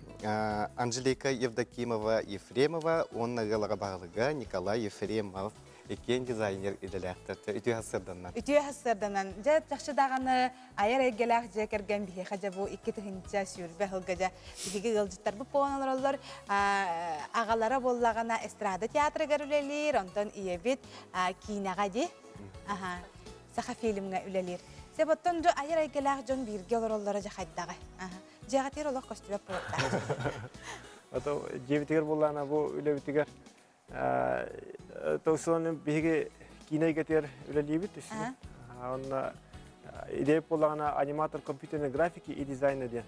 Анжелика Евдокимова Ефремова уонна ыал аҕа баһылыга Николай Ефремов иккиэн дизайнер идэлээхтэр. Үтүө сарсыарданан. Үтүө сарсыарданан. Дьэ, чахчы даҕаны айар эйгэлээх дьиэ кэргэн биһиэхэ дьэ бу 2020 сылга дьэ биһиги ыалдьыттарбыт буолан олороллор. Аҕалара буоллаҕына эстрада театрыгар үлэлиир, онтон ийэбит киинэҕэ дии. Аха. Саха фильмҥа үлэлиир. Сөп оттон дьэ айар эйгэлээх дьон бииргэ олороллоро дьэ хайдаҕай? Дьиэҕитигэр олох көстүбэт буолуохтаах. Ото дьиэбитигэр буоллаҕына бу үлэбитигэр Тылсыланы биһиги киинэ эйгэтигэр үлэлиибит. Онно идея буоллаҕына аниматор компьютерной графики и дизайна диэн.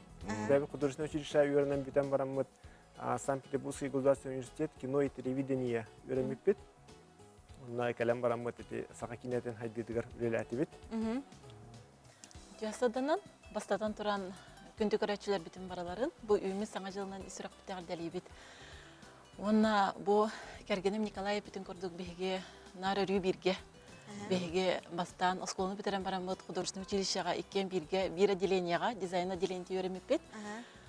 Бэйэбит художественное училище үөрэнэн бүтэн бараммыт Санкт-Петербургский государственный университет кино и телевидение үөрэммиппит. Онно кэлэн бараммыт ити саха киинэтин хайдыытыгар үлэлээтибит. Дьассаданан бастатан туран күндү көрөөччүлэрбитин барыларын бу үүммүт саҥа дьылынан ис сүрэхпит эҕэрдэлиибит. Уонна бу кэргэним Николай эппитин курдук биһиги наар өрүү бииргэ. Биһиги бастаан оскуоланы бүтэрэн бараммыт художественный училищеҕа иккиэн бииргэ биир отделениеҕа дизайн отделениетэ үөрэммиппит.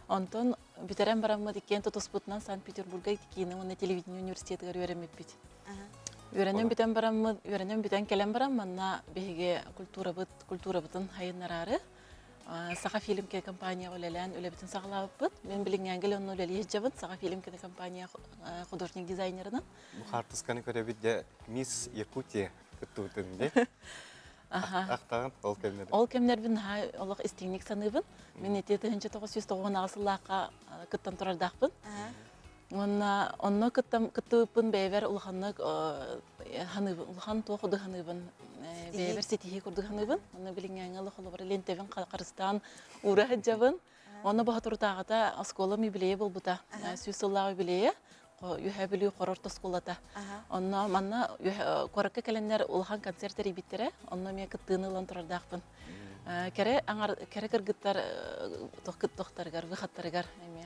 Онтон бүтэрэн бараммыт иккиэн тутуспутунан Санкт-Петербурга киинэ уонна телевидение университетыгар үөрэммиппит. Үөрэнэн бүтэн бараммыт, үөрэнэн бүтэн кэлэн баран манна биһиги культурабыт, культурабытын хайыннараары Саха фильм кинокомпанияҕа үлэлээн үлэбитин саҕалаабыппыт. Мин билиҥҥээҥҥэ онно үлэлии сылдьабын Саха фильм кинокомпания художник-дизайнерынан. Бу хаартысканы көрөбүт дьэ Мисс Якутия кыттыбытын дии. Ахтаҕын ол кэмнэри. Ол кэмнэрбин наһаа олох истиҥник саныыбын. Мин ити 1998 сыллаахха кыттан турардаахпын. Уонна онно кыттам кыттыбыппын бэйэбэр улаханнык ханыыбын, улахан туох курдук ханыыбын, бэйэбэр ситиһии курдук ханыыбын. Онно билиҥҥээҥҥэ олох холобура лиэнтэбин харыстаан уура сылдьабын. Онно боһотурутааҕыта оскуолам юбилейа буолбута. 100 сыллаах юбилейа. Үөһээ Бүлүү Хоро орто оскуолата. Онно манна куоракка кэлэннэр улахан концерт тэрийбиттэрэ. Онно эмиэ кыттыыны ылан турардаахпын. Кэрэ аҥар кэрэ кыргыттар тохтарыгар, выходтарыгар эмиэ.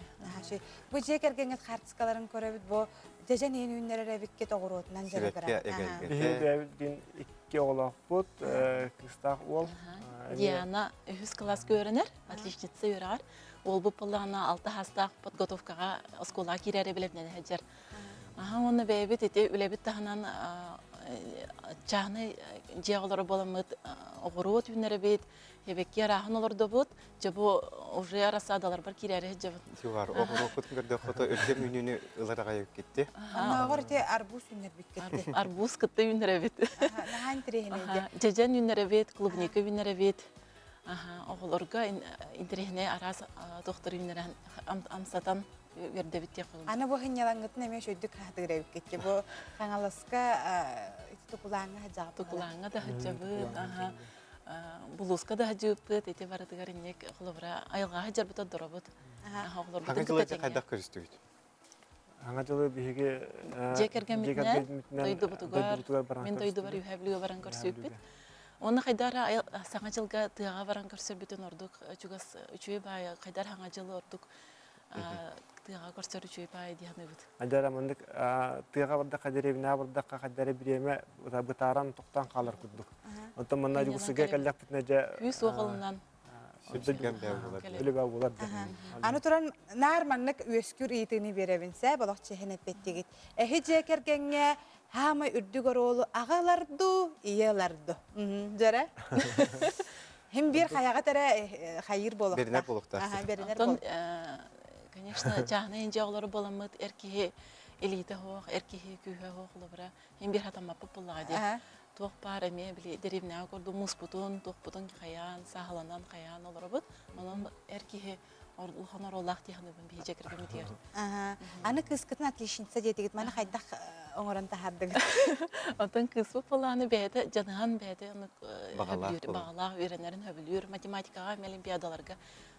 Бу дьиэ кэргэҥҥит хаартыскаларын көрөбүт, бу дьэдьэн иһин үүннэрэр эбиккит оҕуруотунан дьарыгырар. Биһиги бэйэбит диэн икки оҕолоохпут, кыыстаах уол. Диана үһүс кылааска үөрэнэр, отличница үөрэҕэр. Уолбут буоллаҕына алта саастаах подготовкаҕа оскуолаҕа киирээри бэлэмнэнэ сылдьар. Аха уонна бэйэбит ити үлэбит таһынан чааһынай дьиэ олоро буоламмыт оҕуруот үүннэрэбит, эбэкки арааһын олордобут. Дьэ бу уже рассадаларбар киирээри сылдьабыт. Тювар, оҕуруоппут көрдөххө өлгөм үүнүүнү ылар аҕай китти. Оннооҕор ити арбуз үүннэрбит китти. Арбуз кытта үүннэрэбит. Наһаа интэриэһинэй. Дьэдьэн үүннэрэбит, клубника үүннэрэбит. Оҕолорго интэриэһинэй араас туохтар үүннэрэн амсатан үөрдэбит диэх Аны бу хынньалаҥҥытын эмиэ үчүгдүк хаһытыыр эбиккит. Бу Хаҥаласка ити Тукулааҥҥа сылдьаҕыт. Тукулааҥҥа да сылдьабыт, булууска да сылдьыбыппыт, ити барытыгар инник холобура айылҕаҕа сылдьарбыт ордоробут. Хаҥа дьылы хайдах көрүстүгүт? Хаҥа дьылы биһиги дьиэ кэргэммитинэн дойдубутугар, мин дойдубар Үһээ Бүлүүгэ баран көрсүбүппүт. Уонна хайдара саҥа дьылга тыаҕа баран көрсөрбүтүн ордук чугас үчүгэй баайы хайдар хаҥа дьылы ордук тыаҕа көрсөр үчүгэй баайы дии саныыбыт. Хайдара маннык тыаҕа бардахха дэриэбинэҕэ бардахха хайдара бириэмэ бытааран тохтоон хаалар курдук. Онтон манна Дьокуускайга кэллэхпитинэ дьэ күүс уох ылынан Үлэ буолар Аны туран наар маннык үөскүүр ыйытыыны биэрэбин сэ болох чэһин эппэттигит. Эһи дьиэ кэргэҥҥэ хаамай үрдүк оруолу аҕа ылар дуу, ийэ ылар дуу? Дьэрэ. Хим биир хайаҕа эрэ хайыыр буолуохтаах. Бэринэр буолуохтаах. Бэринэр Онтон, конечно, чааһынай дьиэ оҕолоро буоламмыт эр киһи илиитэ суох, эр киһи күүһэ суох холобура хим биир хатаммаппыт буоллаҕа дии. Туох баар эмиэ били дэриэбинэҕэ курдук мууспутун, туохпутун хайаан, сааһыланан хайаан олоробут. Онон эр киһи улахан оруоллаах дии саныыбын биһи дьиэ кэргэммитигэр. Аны кыыскытын отличница диэтигит, маны хайдах оҥорон таһаардыгыт? Оттон кыыспыт былааны бэйэтэ дьаныһан бэйэтэ оннук баҕалаах үөрэнэрин сөбүлүүр. Математикаҕа олимпиадаларга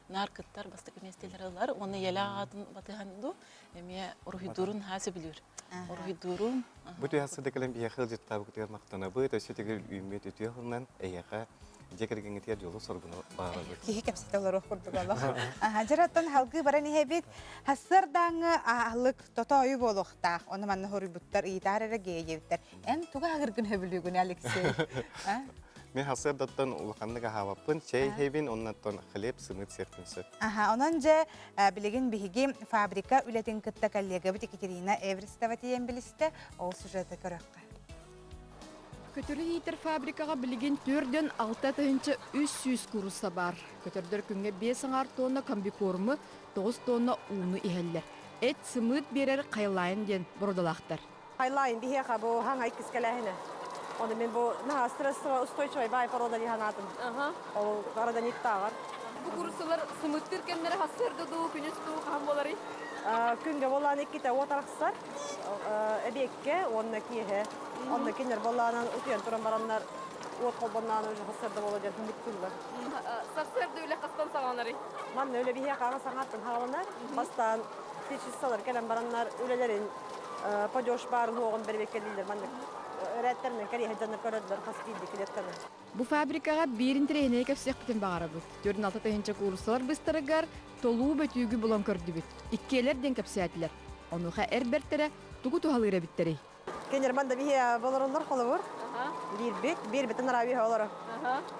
наар кыттар, бастакы миэстэлэри ылар. Уонна ийэлээх аҕатын батыһан дуу, эмиэ уруһуйдуурун наһаа сөбүлүүр. Уруһуйдуурун. Бу түһэ сыда кэлэн биһиэхэ ыалдьыттаабыкытыгар махтанабыт. Өссө төгүл үүммүт үтүө сылынан эйиэхэ дьиэ кэргэҥҥитигэр дьолу-соргуну баҕарабыт. Киһи кэпсэтэ олоруох курдук олох. Дьараттан халгыы баран иһэбит. Хассыардааҥҥы аһылык тотоойу буолуохтаах. Ону манна хоруйбуттар, ыйытаар эрэ диэбиттэр. Эн тугу аһыыргын сөбүлүүгүн, Алексей? Мен хассыардаттан улаханнык аһаабаппын, чэй иһэбин, оннаттан хлеб, сымыыт сиэхпин сөп. Аха, онон дьэ билигин биһиги фабрика үлэтин кытта коллегабыт Екатерина Эверстова тиийэн билистэ, ол сюжеты көрөххө. Көтөрү иитэр фабрикаҕа билигин төрдөн 6300 куурусса баар. Көтөрдөр күҥҥэ 5 аҥаар тонна комбикорму, 9 тонна ууну иһэллэр. Эт сымыыт биэрэр Хайлайн диэн бородалаахтар. Хайлайн биһиэхэ бу хаҥай кискэлээһинэ. Оны мен бу наһаа стрессовая устойчивай баай порода дии санаатым. Ол городаниттааҕар. Бу куурусалар сымыттыыр кэмнэрэ хассыарда дуу, күнүс дуу хаһан буоларый? Күҥҥэ буоллаан иккитэ уот арахсар. Эбиэккэ уонна киэһэ. Онно кинилэр буоллаанан утуйан туран бараннар уот холбонноон уже сарсыарда буола диэн сымыттыыллар. Сарсыарда үлэ хастан саҕаланарый? Манна үлэ биһиэхэ аҕа саҥаттан саҕаланар. Бастаан печиссалар кэлэн бараннар үлэлэрин падеж баарын уоҕун бэрэбиэркэлииллэр маннык эрээттэринэн кэриэһэ дьоннор көрөллөр хас биирдии клетканы. Бу фабрикаҕа биир интэриэһинэйи кэпсиэхпитин баҕарабыт. 46 тыһыынча кууруссалар быстарыгар толуу бөтүүгү булан көрдүбүт. Иккиэлэр диэн кэпсээтилэр. Онуоха эр бэртэрэ тугу туһалыыр эбиттэрий? Кинилэр да биһи болороллор холобур. Биирбит, биирбитин араабиһа олоро.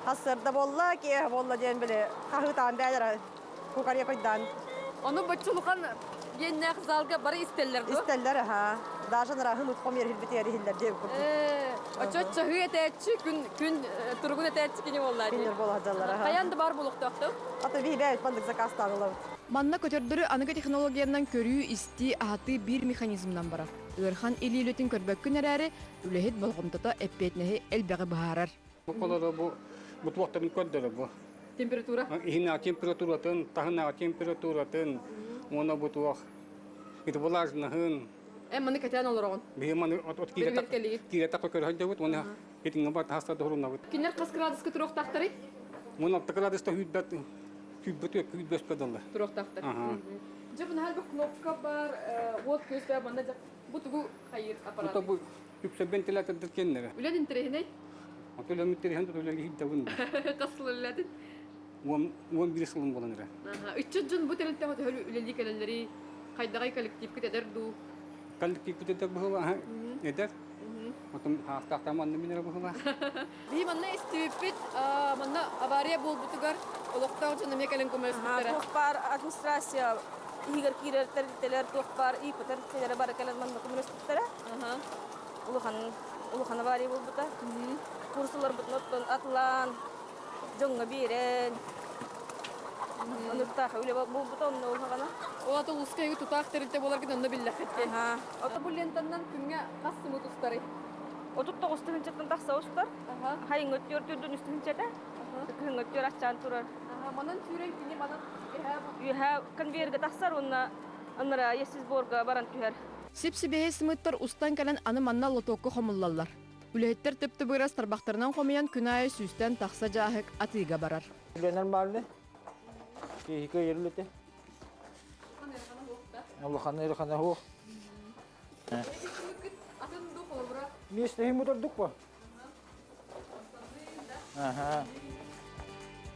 Хассыарда буолла, киэһэ буолла диэн били хаһыытаан бээлэрэ кукарья койдаан. Ону боччулухан диэннээх залга бары истэллэр дуо? Истэллэр, аха. Даже нараһын утхом ерһилбит ерһиллэр диэн курдук. Очо чаһыы этээччи, күн күн туругун этээччи кини буолла дии. Кинилэр буола сылдьаллар, аха. Хайаан да бар буолуохтаахтар. Ата биһи бэйэбит маннык заказтаан ылабыт. Манна көтөрдөрү аныгы технологиянан көрүү-истии, аһатыы биир механизмынан барар. Ыарахан илии үлэтин көрбөккүн эрээри, үлэһит болҕомтото эппиэтинэһи элбэҕи быһаарар. Бу колоро бу бу туохтарын көрдөрө бу. Температура? Иһинээҕи температуратын, таһынааҕы температуратын, уонна бу туох ити влажнаһын. Эн маны кэтээн олороҕун? Биһи маны от киирэ такка көрө сылдьабыт уонна итиҥҥэ бар таһаста доһурунабыт. Кинилэр хас градуска туруохтаахтарый? 16 градуста сүүрбэт сүүрбэт сүүрбэспэ дылы. Туруохтаахтар. Дьэ бу наһаа кнопка бар, уот көс баа манна бу тугу хайыыр аппарат? Бу үксэ вентилятордар кеннere. Үлэн интэриэһинэй? Үлэм интэриэһин тут үлэлиһин Хас сыл үлэлээтин? 11 сылым буолан эрэ. Ыччат дьон бу тэрилтэҕэ төһө үлэлии кэлэллэрий? Хайдаҕай коллективкыт эдэр дуу? Коллективпыт эдэр быһыылаах эдэр. Отум хаастаахтан манна мин эрэ быһыылаах. Биһи манна истибиппит, манна авария буолбутугар олохтоох дьон эмиэ кэлэн көмөлөспүттэрэ. Туох баар администрация иһигэр киирэр тэрилтэлэр, туох баар ИП тэрилтэлэрэ бары кэлэн манна көмөлөспүттэрэ. Улахан улахан авария буолбута. Курсуларбытын оттон атылаан, дьоҥҥо биэрэн, онуктаах үлэ буолбута онно улаҕана. Ол ата улууска эйги тутаах тэрилтэ буоларгын онно биллэххит дии. Ото бу лентаннан күҥҥэ хас сымыт устарый? 39 тыһыынчаттан тахса устар. Хайыҥҥа өттүгэр төрдүн үс тыһыынчата. Кыһыҥҥа өттүгэр аччаан турар. Манан сүүрэн кини манан үөһээ Үөһээ конвейерга тахсар уонна анараа сборга баран түһэр. Сип-сибиэһэй сымыыттар устан кэлэн аны манна лотуокка хомуллаллар. Үлэһиттэр тып-тыбыырас тарбахтарынан хомуйан күн аайы сүүстэн тахса дьааһык атыыга барар. Нормально. Киһи кыайырлыты. Улахан ыарахана суох. Миэстэһин мутурдук по. Аха.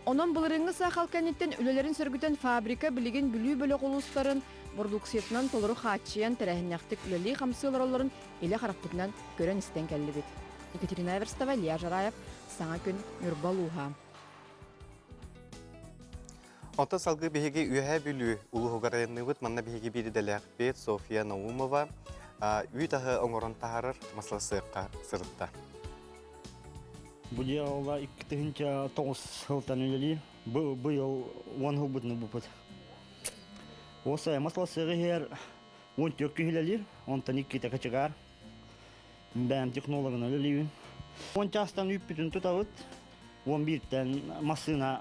Онон былырыыҥҥы саахал кэнниттэн үлэлэрин сөргүтэн фабрика билигин Бүлүү бөлөх улуустарын бородууксуйатынан толору хааччыйан тэрээһиннээхтик үлэлии-хамсыы олороллорун илэ харахпытынан көрөн-истэн кэллибит. Екатерина Эверстова, Илья Жараев, Саҥа күн, Ньурба улууһа. Онтон салгыы биһиги Үөһээ Бүлүү улууһугар айанныыбыт. Манна биһиги биир идэлээхпит Софья Наумова үүт аһы оҥорон таһаарар маслосыахха сырытта. Бу дьыала 2009 сылтан үлэлиир. Бу быйыл 10 сылбытын ылбыппыт. Уосай маслосыаҕы иһэр 14 киһи үлэлиир, онтон иккитэ кочегар. Бэйэм технологынан үлэлиибин. 10 чаастан үүппүтүн тутабыт. 11-тэн массыына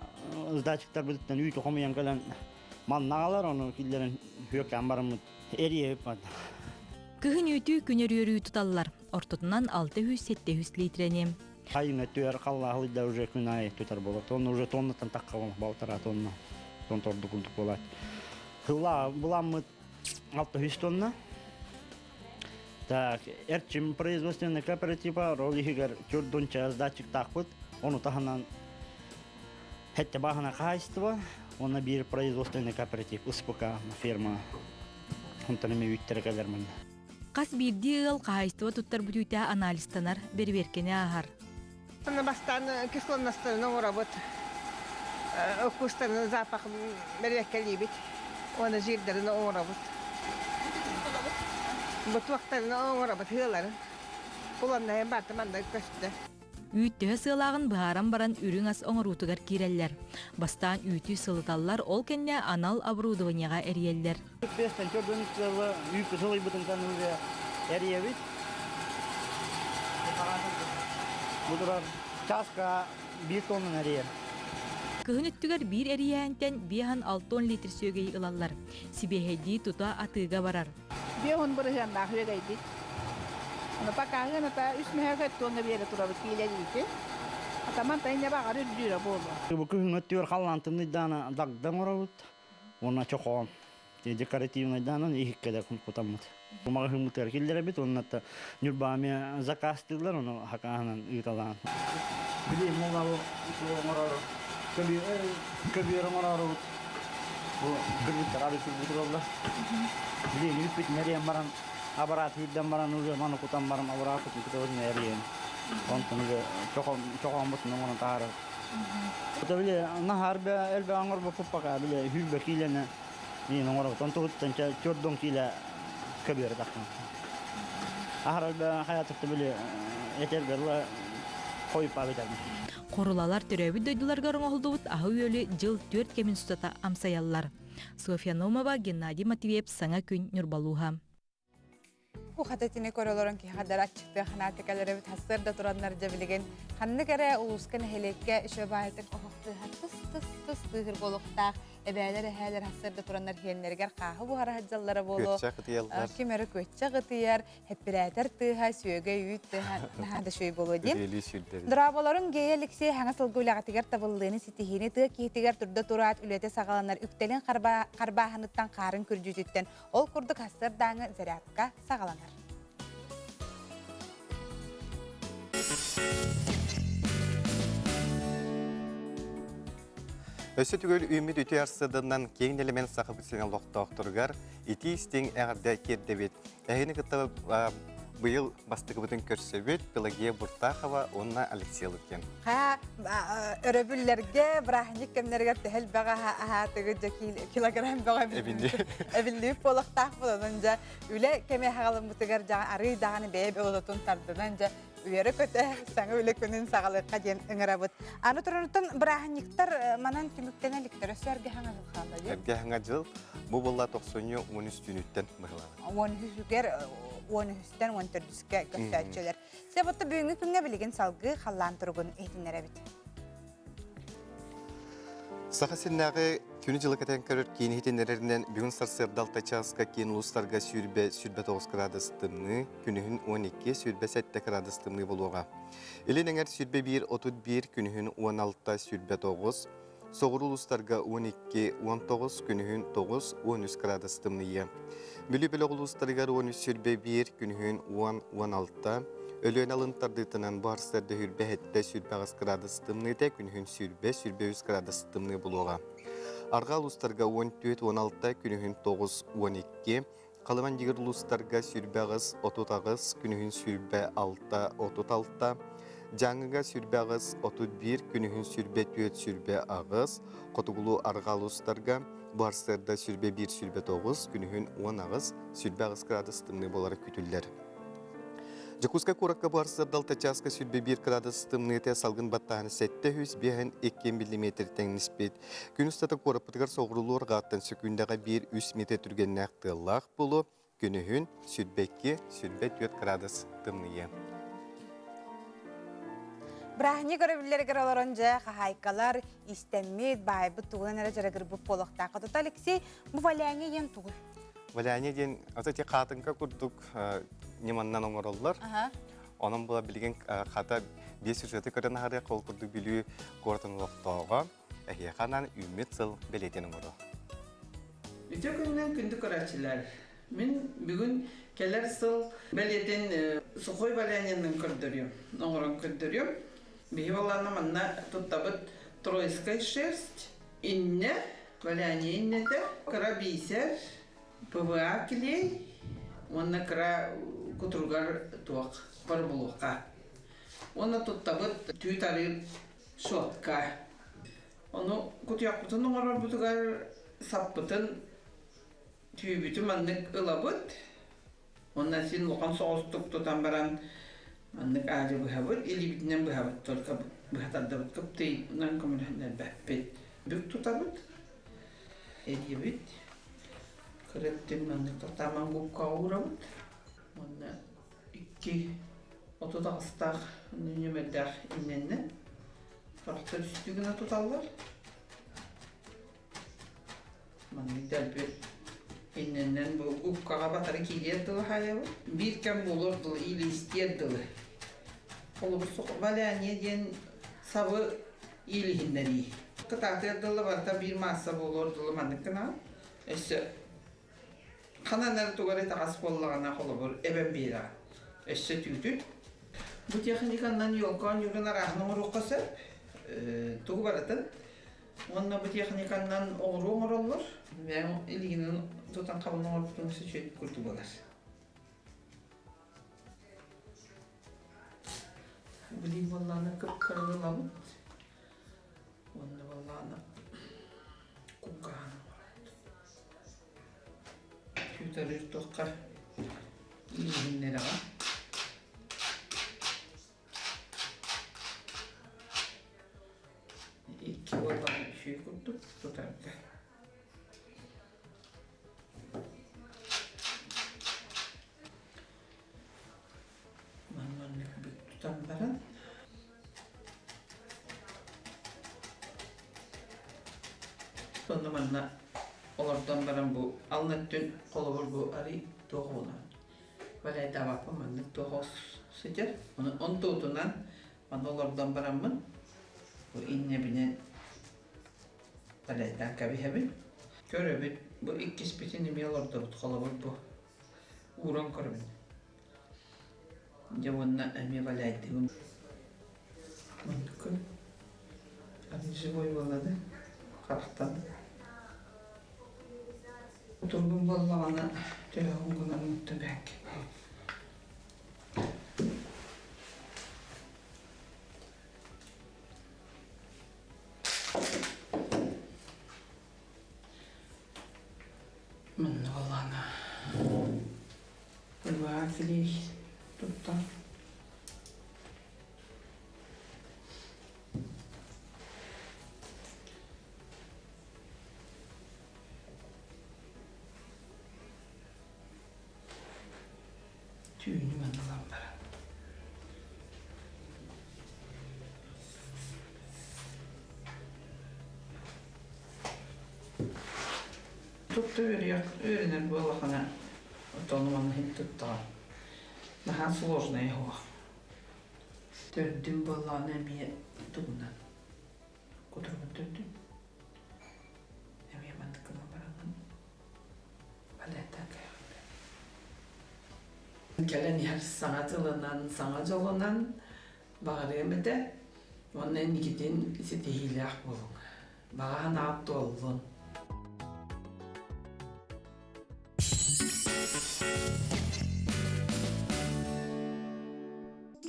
сдатчиктарбытыттан үүтү хомуйан кэлэн манна аҕалар, ону киллэрэн хүөккээн бараммыт эрийэбит барда. Кыһын үүтү күн өрүөрүү туталлар. Ортотунан 600-700 литрэни. Хайын өттүгэр халлаахылыйда уже күн аайы тутар буолар. Тонна уже тоннаттан тахха балтараа тонна. Тон торду курдук буолаат. Хылла буламмыт 600 тонна. Так, Эрчим производственный кооператива рол иһигэр төрдүнчэ сдатчиктаахпыт. Ону таһынан Хэтте баһына хаһайстыба, уонна биир производственный кооператив СПК ферма. Онтон эми үүттэрэ кэлэр манна. Хас биирдии ыал хаһаайыстыба туттар бүтүүтэ анализтанар, бэрэбиэркэни ааһар. Бастаан кислотностарын оҥоробут, уккустарын запах бэрэбиэркэлиибит уонна жирдарын оҥоробут. Бу туохтарын оҥоробут, ыаларын. Куланнаһын барыта манна көстө. Үүт төһө сыалааҕын быһааран баран үрүҥ ас оҥоруутугар киирэллэр. Бастаан үүтү сылыталлар, ол кэннэ анал оборудованиеҕа эрийэллэр. Пестен төрдүн сылы үүт сылыйбытын саныырга эрийэбит. Бу турар чааска биир тоннан эрийэр. Кыһын өттүгэр биир эрийээнтэн биэһэн алтон литр сүөгэйи ылаллар. Сибиэһэйдии тута атыыга барар. Биэһун бырыһыаннаах үөгэйбит. Ону покаһыан ата үс мөһөк туонна биэрэ турабыт киилэлиити. Атаман тайна баҕар үрдүүрэ буолуо. Бу күһүҥҥэ түөр халлаан тымныйдаана дагдан оробут. Уонна чохоон. Декоративнайдаанан иһиккэ да кутаммыт. Маҕаһыыммытыгар киллэрэбит уонна Ньурбаами заказтыыллар, ону хакааһынан ыыталаан. Били муҥалу оҥорору, көбүөр оҥорорубут. Бу кыргыттар ары сүрбүт олордо. Били үүппүт нэрийэн баран, абараат үүрдэн баран, уже маны кутан баран, абараат кутан нэрийэн. Онтон уже чохооммутун оҥорон таһаарар. Это били наһаар элбэх оҥорбоппут пока били хүүрбэ киилэни Мин оҥоробут. Онтубуттан төрдөн киилэ көбүөрэ тахсан. Аһарар хайатыкты били этэргэр хойуппа битэрбин. Хорулалар төрөөбүт дойдуларыгар оҥоһуллубут аһы-үөлү дьыл түөрт кэмин устата амсайаллар. Софья Номова, Геннадий Матвеев Саҥа күн Ньурбалууһа. Бу хата итини көрө олорон киһи хаддар аччыктыах ханаата кэлэр эбит сарсыарда тураннар дьэ билигин ханнык эрэ улууска нэһилиэккэ үчүгэй баайытык оһох тыаһа тыс тыс тыс тыаһыр буолуохтаах эбээлэр эһээлэр сарсыарда тураннар иһиэннэригэр хааһы буһара сылдьаллара буолуо Күөччэх ытыйаллар. ким эрэ күөччэх ытыйар хэппирээтэр тыаһа сүөгэй үүт тыаһа наһаа да үчүгэй буолуо диэн Үрүөлүү сүүрдэбит. Дорооболорун Гея Алексей хаҥас сылгы үлэҕитигэр табыллыыны ситиһиини тыа киһитигэр турда тураат үлэтэ саҕаланар үктэлин харбааһыныттан хаарын күрдьүүтүттэн Ол курдук сарсыардааҥы зарядка саҕаланар. Өссө түгөл үүммүт үтүө арсыданан киэҥ нэлэмэн Сахабыт сирин олохтоохторугар итии-истиҥ эҕэрдэ тиэрдэбит. Эһигини кытта Быйыл бастакыбытын көрсөбүт Пелагея Буртахова уонна Алексей Лукин. Ха өрөбүллэргэ бырааһынньык кэмнэригэр төһө элбэҕи аһаатыгыт дьэ килограмм бөҕө эбиллибит буолуохтаах буолан дьэ үлэ кэмэ хаҕалыммытыгар дьэ арыый даҕаны бэйэ бөҕөтүн тардынан дьэ үөрэ-көтө саҥа үлэ күнүн саҕалыахха диэн ыҥырабыт. Аны турануттан бырааһынньыктар манан түмүктэнэ иликтэр өссө эргэ хаҥа дьыл хаалла дии. Эргэ хаҥа дьыл бу буолла тохсунньу 13 түүнүттэн быһылаана. 13-үгэр 13-үстэн 14-үскэ көрсөөччүлэр. Себотто бүгүҥҥү күҥҥэ билигин салгыы халлаан туругун иһитиннэрэбит. Саха сиринээҕи күнү-дьылы кэтэн көрөр киин иһитиннэрэринэн бүгүн сарсыарда алта чааска киин улуустарга сүүрбэ 29 кыраадыс тымныы, күнүһүн 12 27 кыраадыс тымныы буолуоҕа. Илин эҥэр 21 31, күнүһүн 16 29, соҕуруу улуустарга 12 19, күнүһүн 9 13 кыраадыс тымныйыа. Бүлүү бөлөх улуустарыгар 13 21, күнүһүн 10 16, Өлүөнэ алын тардыытынан бу арсыарда 27 28 кыраадыс тымныыта, күнүһүн 20 23 кыраадыс тымныы булуоҕа. Арҕаа улуустарга 14 16, күнүһүн 9 12, Халыман дигир улуустарга 28 38, күнүһүн 26 36, Дьааҥыга 28 31, күнүһүн 24 28, Хотугулуу арҕаа улуустарга бу арсыарда 21 29, күнүһүн 18 28 кыраадыс тымныы буолара күүтүллэр. Дьокуускай куоракка бу арсыарда алта чааска 21 кыраадыс тымныыта салгын баттааһын 705 миллиметр тэҥниспит. Күн устата куораппытыгар соҕуруулуу арҕааттан сөкүүндэҕэ 1-3 метр түргэннээх тыаллаах буолуо, күнүһүн 22 24 кыраадыс тымныйыа. Бырааһынньык өрөбүллэригэр олорон дьэ хаһаайкалар истэммит, баайбыт тугунан эрэ дьарыгырбыт буолуохтаах. Тута Алексей, бу валяние диэн тугуй? Валяние диэн ата ти хаатыҥка курдук ньыманнан оҥороллор. Онон була билигин хата биэс сюжеты көрөн аһарыах ол курдук Бүлүү куоратын олохтооҕо эһиэхэ анаан үүммүт сыл бэлиэтин оҥоруо. Үтүө күнүнэн күндү көрөөччүлэр! Мин бүгүн кэлэр сыл бэлиэтин сухой валяньянан көрдөрүөм, оҥорон көрдөрүөм. Биһи буоллаҕына манна туттабыт тройская шерсть, иннэ, валянья иннэтэ, кыра бисер, ПВА клей уонна кыра кутуругар туох боробулуоха. Уонна туттабыт түүт арыы щетка. Ону кутуйахпытын оҥорорбутугар саппытын түүбүтүн маннык ылабыт. Уонна син улахан соҕустук тутан баран маннык аадьы быһабыт, илиибитинэн быһабыт, только быһа тардабыт кыптыйынан көмөлөһүннэрбэппит. Бүк тутабыт. Эрийэбит. Кыра өттүн маннык тохтоомон губкаҕа уурабыт. Уонна икки 30 аҕыстаах нүөмэрдээх иннэннэ. Сорохтор үстүү гына туталлар. Маннык дэлби иннэннэн бу губкаҕа батары киириэр дылы хаайабыт. Биир кэм буолуор дылы или истиэр дылы. Холобур, валяние диэн сабы иилиһиннэрии. Кытаатыар дылы барыта биир маасса буолуор дылы маннык гынаҕын. Өссө ханан эрэ тугу эрэ таҕас буоллаҕына, холобур, эбэн биэрэҕин. Өссө түүтүн. Бу техниканнан елка оонньуурун арааһын оҥоруохха сөп. Тугу барытын. Уонна бу техниканнан оҕуруо оҥороллор. Бэйэҥ илиигинэн тутан хабан оҥорбутуҥ үчүгэй курдук буолар. Билии буоллаҕына кып-кыраны ылабыт. Уонна буоллаҕына куггаһан оҥоробут. Түүтэрир туохха ииһиннэрэҕин. Икки буоллаҕына үчүгэй курдук тутарга. Маннык бүк тутан баран Сонно манна олордон баран бу алын өттүн холобур бу арый туох буолан валяйдаабаппын маннык туох сытар ону онтуутунан манна олордон бараммын бу иннэбинэн валяйдаан кэбиһэбин көрөбүт бу иккиспитин эмиэ олордобут холобур бу ууран көрөбүн Дьэ уонна эмиэ валяйдыыбын. Манныккын аны живой буолла да харахтан. Утурбун буоллаҕына төһөҕүн гынан мутту бэк. клей туттан. Түүнү манылан баран. Тутта үөрүйэх үөрэнэр буоллахына оттон манна иһин туттаҕын. Наһаа сложная суох. Төрдүм буоллаҕына эмиэ тугунан кутурбут төрдүм. Эмиэ маннык гынан бараҥҥын Кэлэн иһэр саҥа дьылынан, саҥа дьолунан баҕарыам этэ уонна инникитин ситиһиилээх буолуҥ. Баҕа санаат туоллун.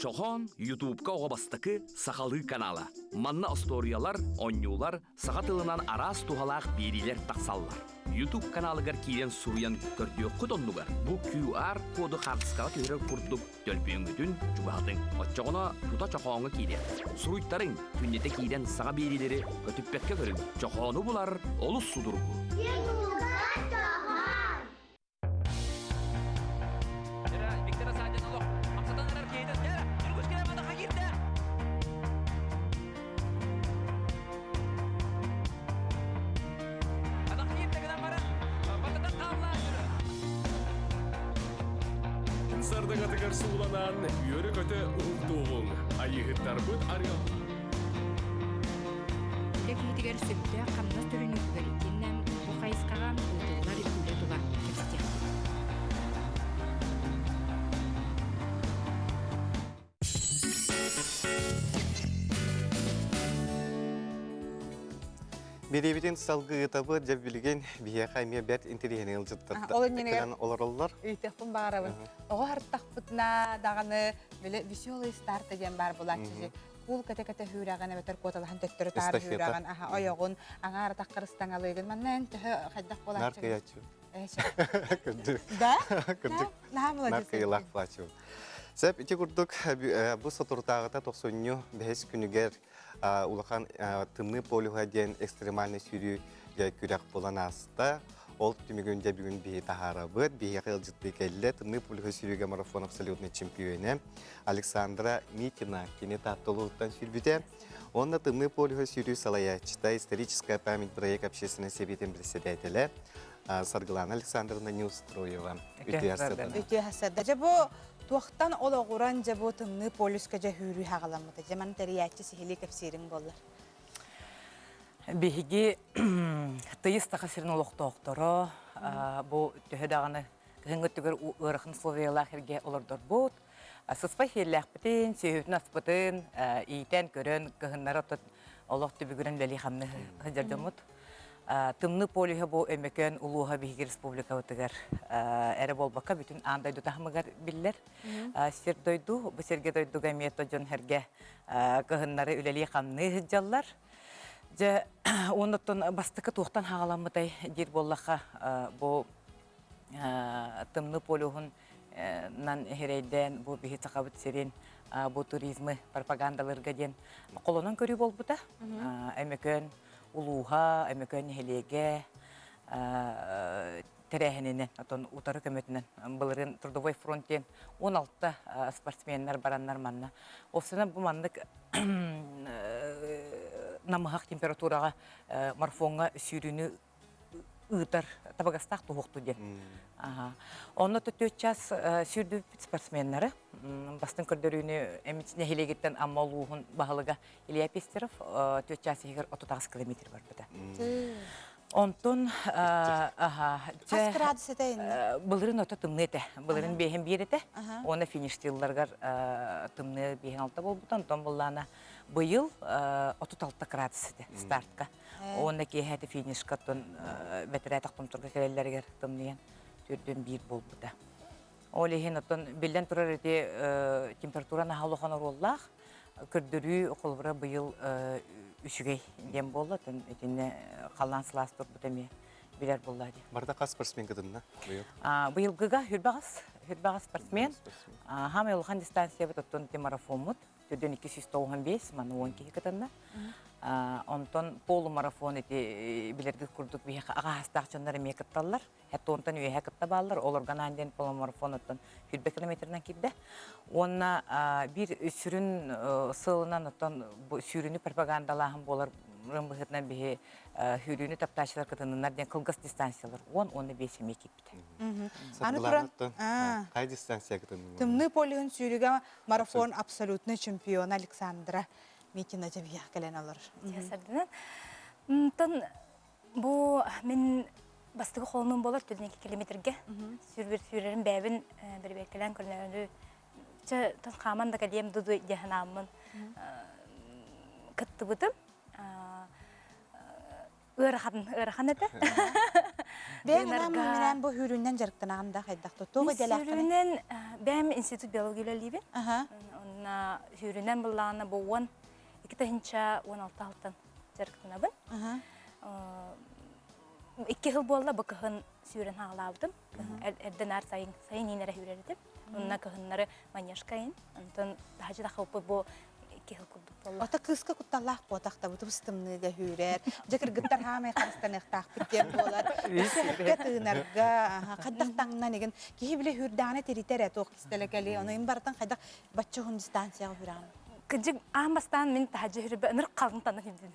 Чохоон Ютубка оҕо бастакы сахалыы канала. Манна остуоруйалар, оонньуулар, саха тылынан араас туһалаах биэриилэр тахсаллар. YouTube каналыгар киирэн суруйан көрдүөххүт оннугар бу QR коду хаартыскаҕа түһэрэр курдук төлөпүөҥҥүтүн чугаһатыҥ. Оччоҕуна тута чохооҥҥо киириэ. Суруйтарыҥ, күннэтэ киирэн саҥа биэриилэри көтүппэккэ көрүҥ. Чохоону булар олус судургу. Сардагатыгар сууланан, үөрэ-көтө уһуктуоҕуҥ, айыыһыттарбыт арыал. Үлэ киһитигэр сөптөөх хамнас төлөнүүтүгэр итиэннэ бу хайысхаҕа ыытыллар үлэ тула кэпсэтиэхпит. Бириэбитин салгыы ыытабыт, дьэ билигин биһиэхэ эмиэ бэрт интэриэһинэй ыалдьыттар Ол иннинигэр олороллор. Ыйтыахпын баҕарабын. Оҕо хартахпытына даҕаны били веселый старта диэн баар буолааччы. Куул кэтэ-кэтэ хүүрэҕин эбэтэр куоталаһан төттөрү таары хүүрэҕин, аха ойоҕун аҥаар атаххар ыстаҥалыыгын. Манна эн төһө хайдах буолааччыгын? Наркыйаччы. Кырдьык. Да? Кырдьык. Наһаа молодец. Наркыйалаах плачу. Сөп, ити курдук бу соторутааҕыта тохсунньу бэһис күнүгэр улахан тымныы полюһа диэн экстремальный сүүрүү күрэх буолан ааста. Ол түмүгүн дьэ бүгүн биһи таһаарабыт. Биһиэхэ ыалдьыттыы кэллэ. Тымныы полюһа сүүрүүгэ марафон абсолютный чемпионэ Александра Митина кини Таатта улууһуттан сүүрбүтэ. Уонна Тымныы полюһа сүүрүү салайааччыта, историческая память проект общественной сэбиэтин председателэ Саргылана Александровна Неустроева. Үтүө сарсыарда. Үтүө сарсыарда. Дьэ бу туохтан олоҕуран дьэ бу Тымныы полюска дьэ сүүрүү хаҕаламмыта. Дьэ маны тэрийээччи сиһилии кэпсиириҥ буоллар. Биһиги тыйыс Саха сирин олохтоохторо бу төһө даҕаны кыһыҥҥы өттүгэр ыарахан условиялаах эргэ олордорбут. Сыспай сиэллээхпитин, сүөһүбүтүн аспытын иитэн, көрөн, кыһыннары оттон олох түбүгүрэн үлэлии-хамныы сылдьар дьоммут. Тымныы полюһа бу Өймөкөөн улууһа биһиги республикабытыгар эрэ буолбакка бүтүн аан дойду таһымыгар биллэр. Сир дойду, бу сиргэ дойдуга эмиэ дьон сэргэ кыһыннары үлэлии-хамныы сылдьаллар. Дьэ, уонна оттон бастакы туохтан хаҕаламмытай диир буоллахха, бу Тымныы полюһун нан эһирэйдээн бу биһи Сахабыт сирин бу туризмы пропагандалыырга диэн холонон көрүү буолбута. Өймөкөөн улууһа, Өймөкөөн нэһилиэгэ тэрээһининэн, отон утары көмөтүнэн былырыын Трудовой фронт диэн 16 спортсменнар бараннар манна. Офсынан бу маннык намыһах температураҕа марафоҥҥа сүүрүүнү ыытар табыгастаах туһуохту диэн. Онно төрт час сүүрдүбүт спортсменнары бастыҥ көрдөрүүнү Эмит нэһилиэгиттэн Амма улууһун баһылыга Илья Пестеров төрт час иһигэр 38 километр барбыта. Онтон Хас градус этэ инне? Былырын ото тымныы этэ. Былырын биэһин биир этэ. Уонна фиништыылларыгар тымныы биэһин алта буолбута. Онтон буллаана быйыл 36 градус этэ стартка. Уонна киэһэти финишка оттон бэтэрээ тохтомторго кэлэллэригэр тымныйан төрдүөн биир буолбута. Ол иһин оттон биллэн турар ити температура наһаа улахан оруоллаах. Көрдөрүү холобура быйыл үчүгэй диэн буолла. Оттон итиннэ халлаан сылаас турбута эмиэ билэр буолла дии. Барыта хас спортсмен кытынна быйыл? Быйылгыга хүрбэҕис. Хүрбэҕэ спортсмен. Хаамай улахан дистанциябыт оттон ити марафоммут. Түрдөн 295, маны 10 киһи кытынна. Онтон полумарафон ити билэргит курдук биһиэхэ аҕаһастаах дьоннор эмиэ кытталлар. Хэтуонтан үөһэ кытта бааллар. Ол органаан диэн полумарафон оттон хүрбэ километрынан киирдэ. Уонна биир сүрүн сылынан оттон сүүрүүнү пропагандалааһын буолар быһыытынан биһи сүүрүүнү таптааччылар кытынныннар диэн кылгас дистанциялар 10 уонна 5 эмиэ киирбитэ. Аны туран, Хай дистанция кытыннын? Тымныы полюһун сүүрүүгэ марафон абсолютный чемпиона Александра Митина дьэбиһиэх кэлэн олорор. Сардынан. Онтон бу мин бастакы холонуум буолар түлүнэки километрге сүүрбүр сүүрэрим бэйэбин бэрэбиэркэлээн көрүнөрү чэ тон хааман да кэлиэм дуду диэханааммын кыттыбытым ыарахан ыарахан этэ Бэйэҥ минээн бу сүүрүүнэн дьарыктанаҕын да хайдах туох идэлээххиний? Сүүрүүнэн бэйэм институт биология үлэлиибин. Онно сүүрүүнэн былаана бу 12 тыһыынча 16 алтан дьарыктанабын. Икки сыл буолла бу кыһын сүүрэн хаалаабытым. Эрдэ наар сайын сайын иин эрэ сүүрэр этим. Онно кыһыннары манежкайын. Онтон таһычы тахыппыт бу икки сыл курдук буолла. Ото кыыска кутталлаах буотах да бутубус тымныыга сүүрэр. Дьэ кыргыттар хаамай харыстаныахтаахпыт диэн буолар. Өссө тыынарга, хайдах таҥнан игин киһи билэ сүүрдэҕинэ тиритэр ээ туох кистэлэ кэлиэ. Ону им барытын хайдах бачча уһун дистанцияҕа сүүрэҕин. Кырдьык аан бастаан мин таһырдьа хүрбэ ынырык халыҥ таҥна киирдим.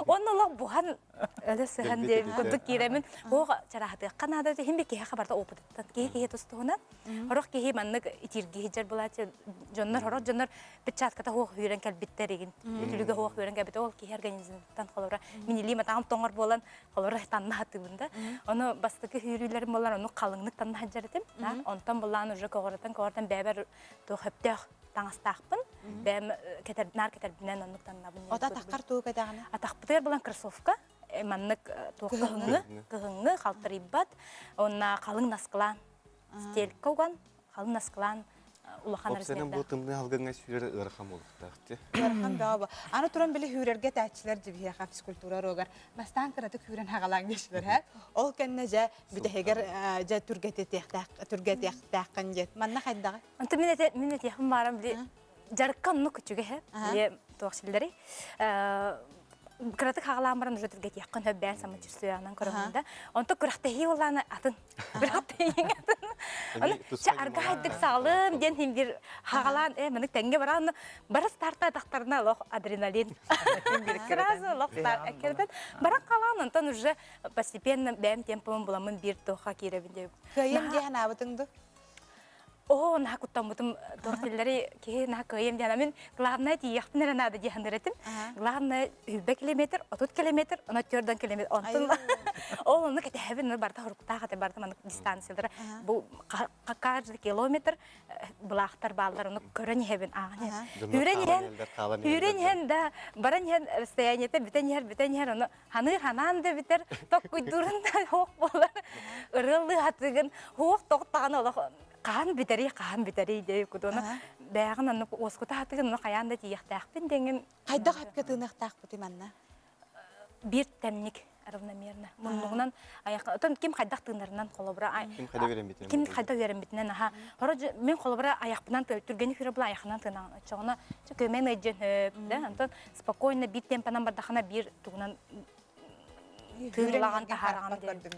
Онно олох буһан өлө сыһан диэн курдук киирэмин оох чараһатыахха наада иһин би киһиэхэ барыта опытыттан киһи киһи тустуһунан Хорох киһи маннык итииргиһи дьэр булааччы дьоннор хорох дьоннор перчатката хуох үүрэн кэлбиттэр игин үтүлүгэ хуох үүрэн кэлбит ол киһи организмыттан холобура минилии матаҕым тоҥор буолан холобура танна хатыыбын да ону бастакы үүрүүлэрим буолан ону халыҥнык танна сылдьар этим онтон булаан уже көҕөрөтөн көҕөрөтөн бэйэбэр туох сөптөөх таҥастаахпын бэйэм кэтэр наар кэтэрбинэн оннук таннабын Ото атаххар тугу кэтэҕинэ? Атахпытыгар булан кроссовка маннык туох кыһыҥҥы кыһыҥҥы халтарыйбат уонна халыҥ наскылаан стелька уган халыҥ наскылаан улахан Опсанан бу тымныы халгыҥҥа сүүрэр ыарахан буолуохтаах дии. Ыарахан бөҕө бу. Аны туран били сүүрэргэ этээччилэр дьибиһиэхэ физкультура уруогар бастаан кыратык сүүрэн хаҕалаан диэчилэр һэ. Ол кэннэ дьэ бүтэһигэр дьэ түргэтитиэхтээх түргэтиэхтээххин диэт. Манна хайдаҕый? Онтон мин этэ мин этиэхпин баарам били дьарыкка оннук үчүгэй һэ. Били туох силлэрий кыратык хаҕалаан баран уже түргэтиэххин сөп бэйэн самочувствиянан көрөҕүн да. Онтон күрэхтэһии буоллаҕына атын. Күрэхтэһииҥ атын. Аны чэ аргаайдык саҕалым диэн иһин биир хаҕалаан ээ маннык тэҥҥэ баран бары стартаатахтарына олох адреналин. Сразу олох эккирэтэн баран хаалаан онтон уже постепенно бэйэм темпомун буламмын биир туохха киирэбин диэбит. Кыайыам дии санаабытыҥ дуу? Оо, наһаа куттаммытым туох дииллэрий киһи наһаа кыайыам диэн мин главное тиийиэхпин эрэ наада дии саныыр этим. Главное 100 километр, 30 километр, ону төрдөн километр. Онтон ол ону кэтэһэбин, барыта хоруктаах этэ, барыта маннык дистанциялара. Бу каждый километр былаахтар бааллар, ону көрөн иһэбин, ааҕан иһэн. Үүрэн иһэн, үүрэн иһэн да, баран иһэн расстояниета бүтэн иһэр, бүтэн иһэр, ону Ханыы ханаан да бүтэр, токкуйдуурун да суох буолар. Ырыалыы хатыгын суох тоқтаҕын олох хаһан бүтэрий, хаһан бүтэрий диэ кудуну бэйэҕин оннук уоскута хатыгын ону хайаан да тиийиэхтээхпин диэҥин Хайдах эпкэ тыыныахтаахпытый манна? Биир тэмник равномерно. Муннугунан аяқ отон ким хайдах тыынарынан холобура Ким хайда үөрэммитинэн. Ким хайда үөрэммитинэн аха. Хоро мен холобура аяқпынан түргэни хүрэ була аяқынан тыынан очоҕуна көмөн ыйдьын хөп да онтон спокойно биир темпанан бардахына биир тугунан тыынлаҕан таһаараҕын диэн.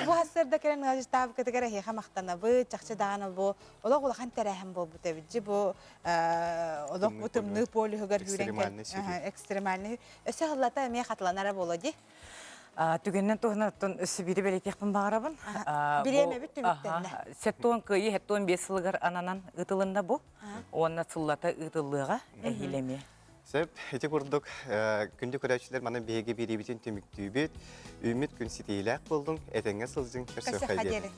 Бу хассырда кэлэн ыалдьыттаабыккытыгар эһиэхэ махтанабыт, чахчы даҕаны бу олох улахан тэрээһин буолбут эбит. Дьи бу олох бу тымныы полюһугар күүрэн экстремальный өссө хыллата эмиэ хатыланара буолуо дии. Түгэнинэн туһунан оттон өссө биири бэлиэтиэхпин баҕарабын. Бириэмэбит түмүктэннэ. Сеттуон кыайыы сеттуон биэс сылыгар ананан ыытылынна бу. Уонна сыллата ыытыллыаҕа эһиил эмиэ. Сөп, ити курдук күндү көрөөччүлэр манан биһиги биэриибитин түмүктүүбүт. Үүммүт күн ситиилээх буоллун, этэҥҥэ сылдьыҥ, көрсүөххэ диэри.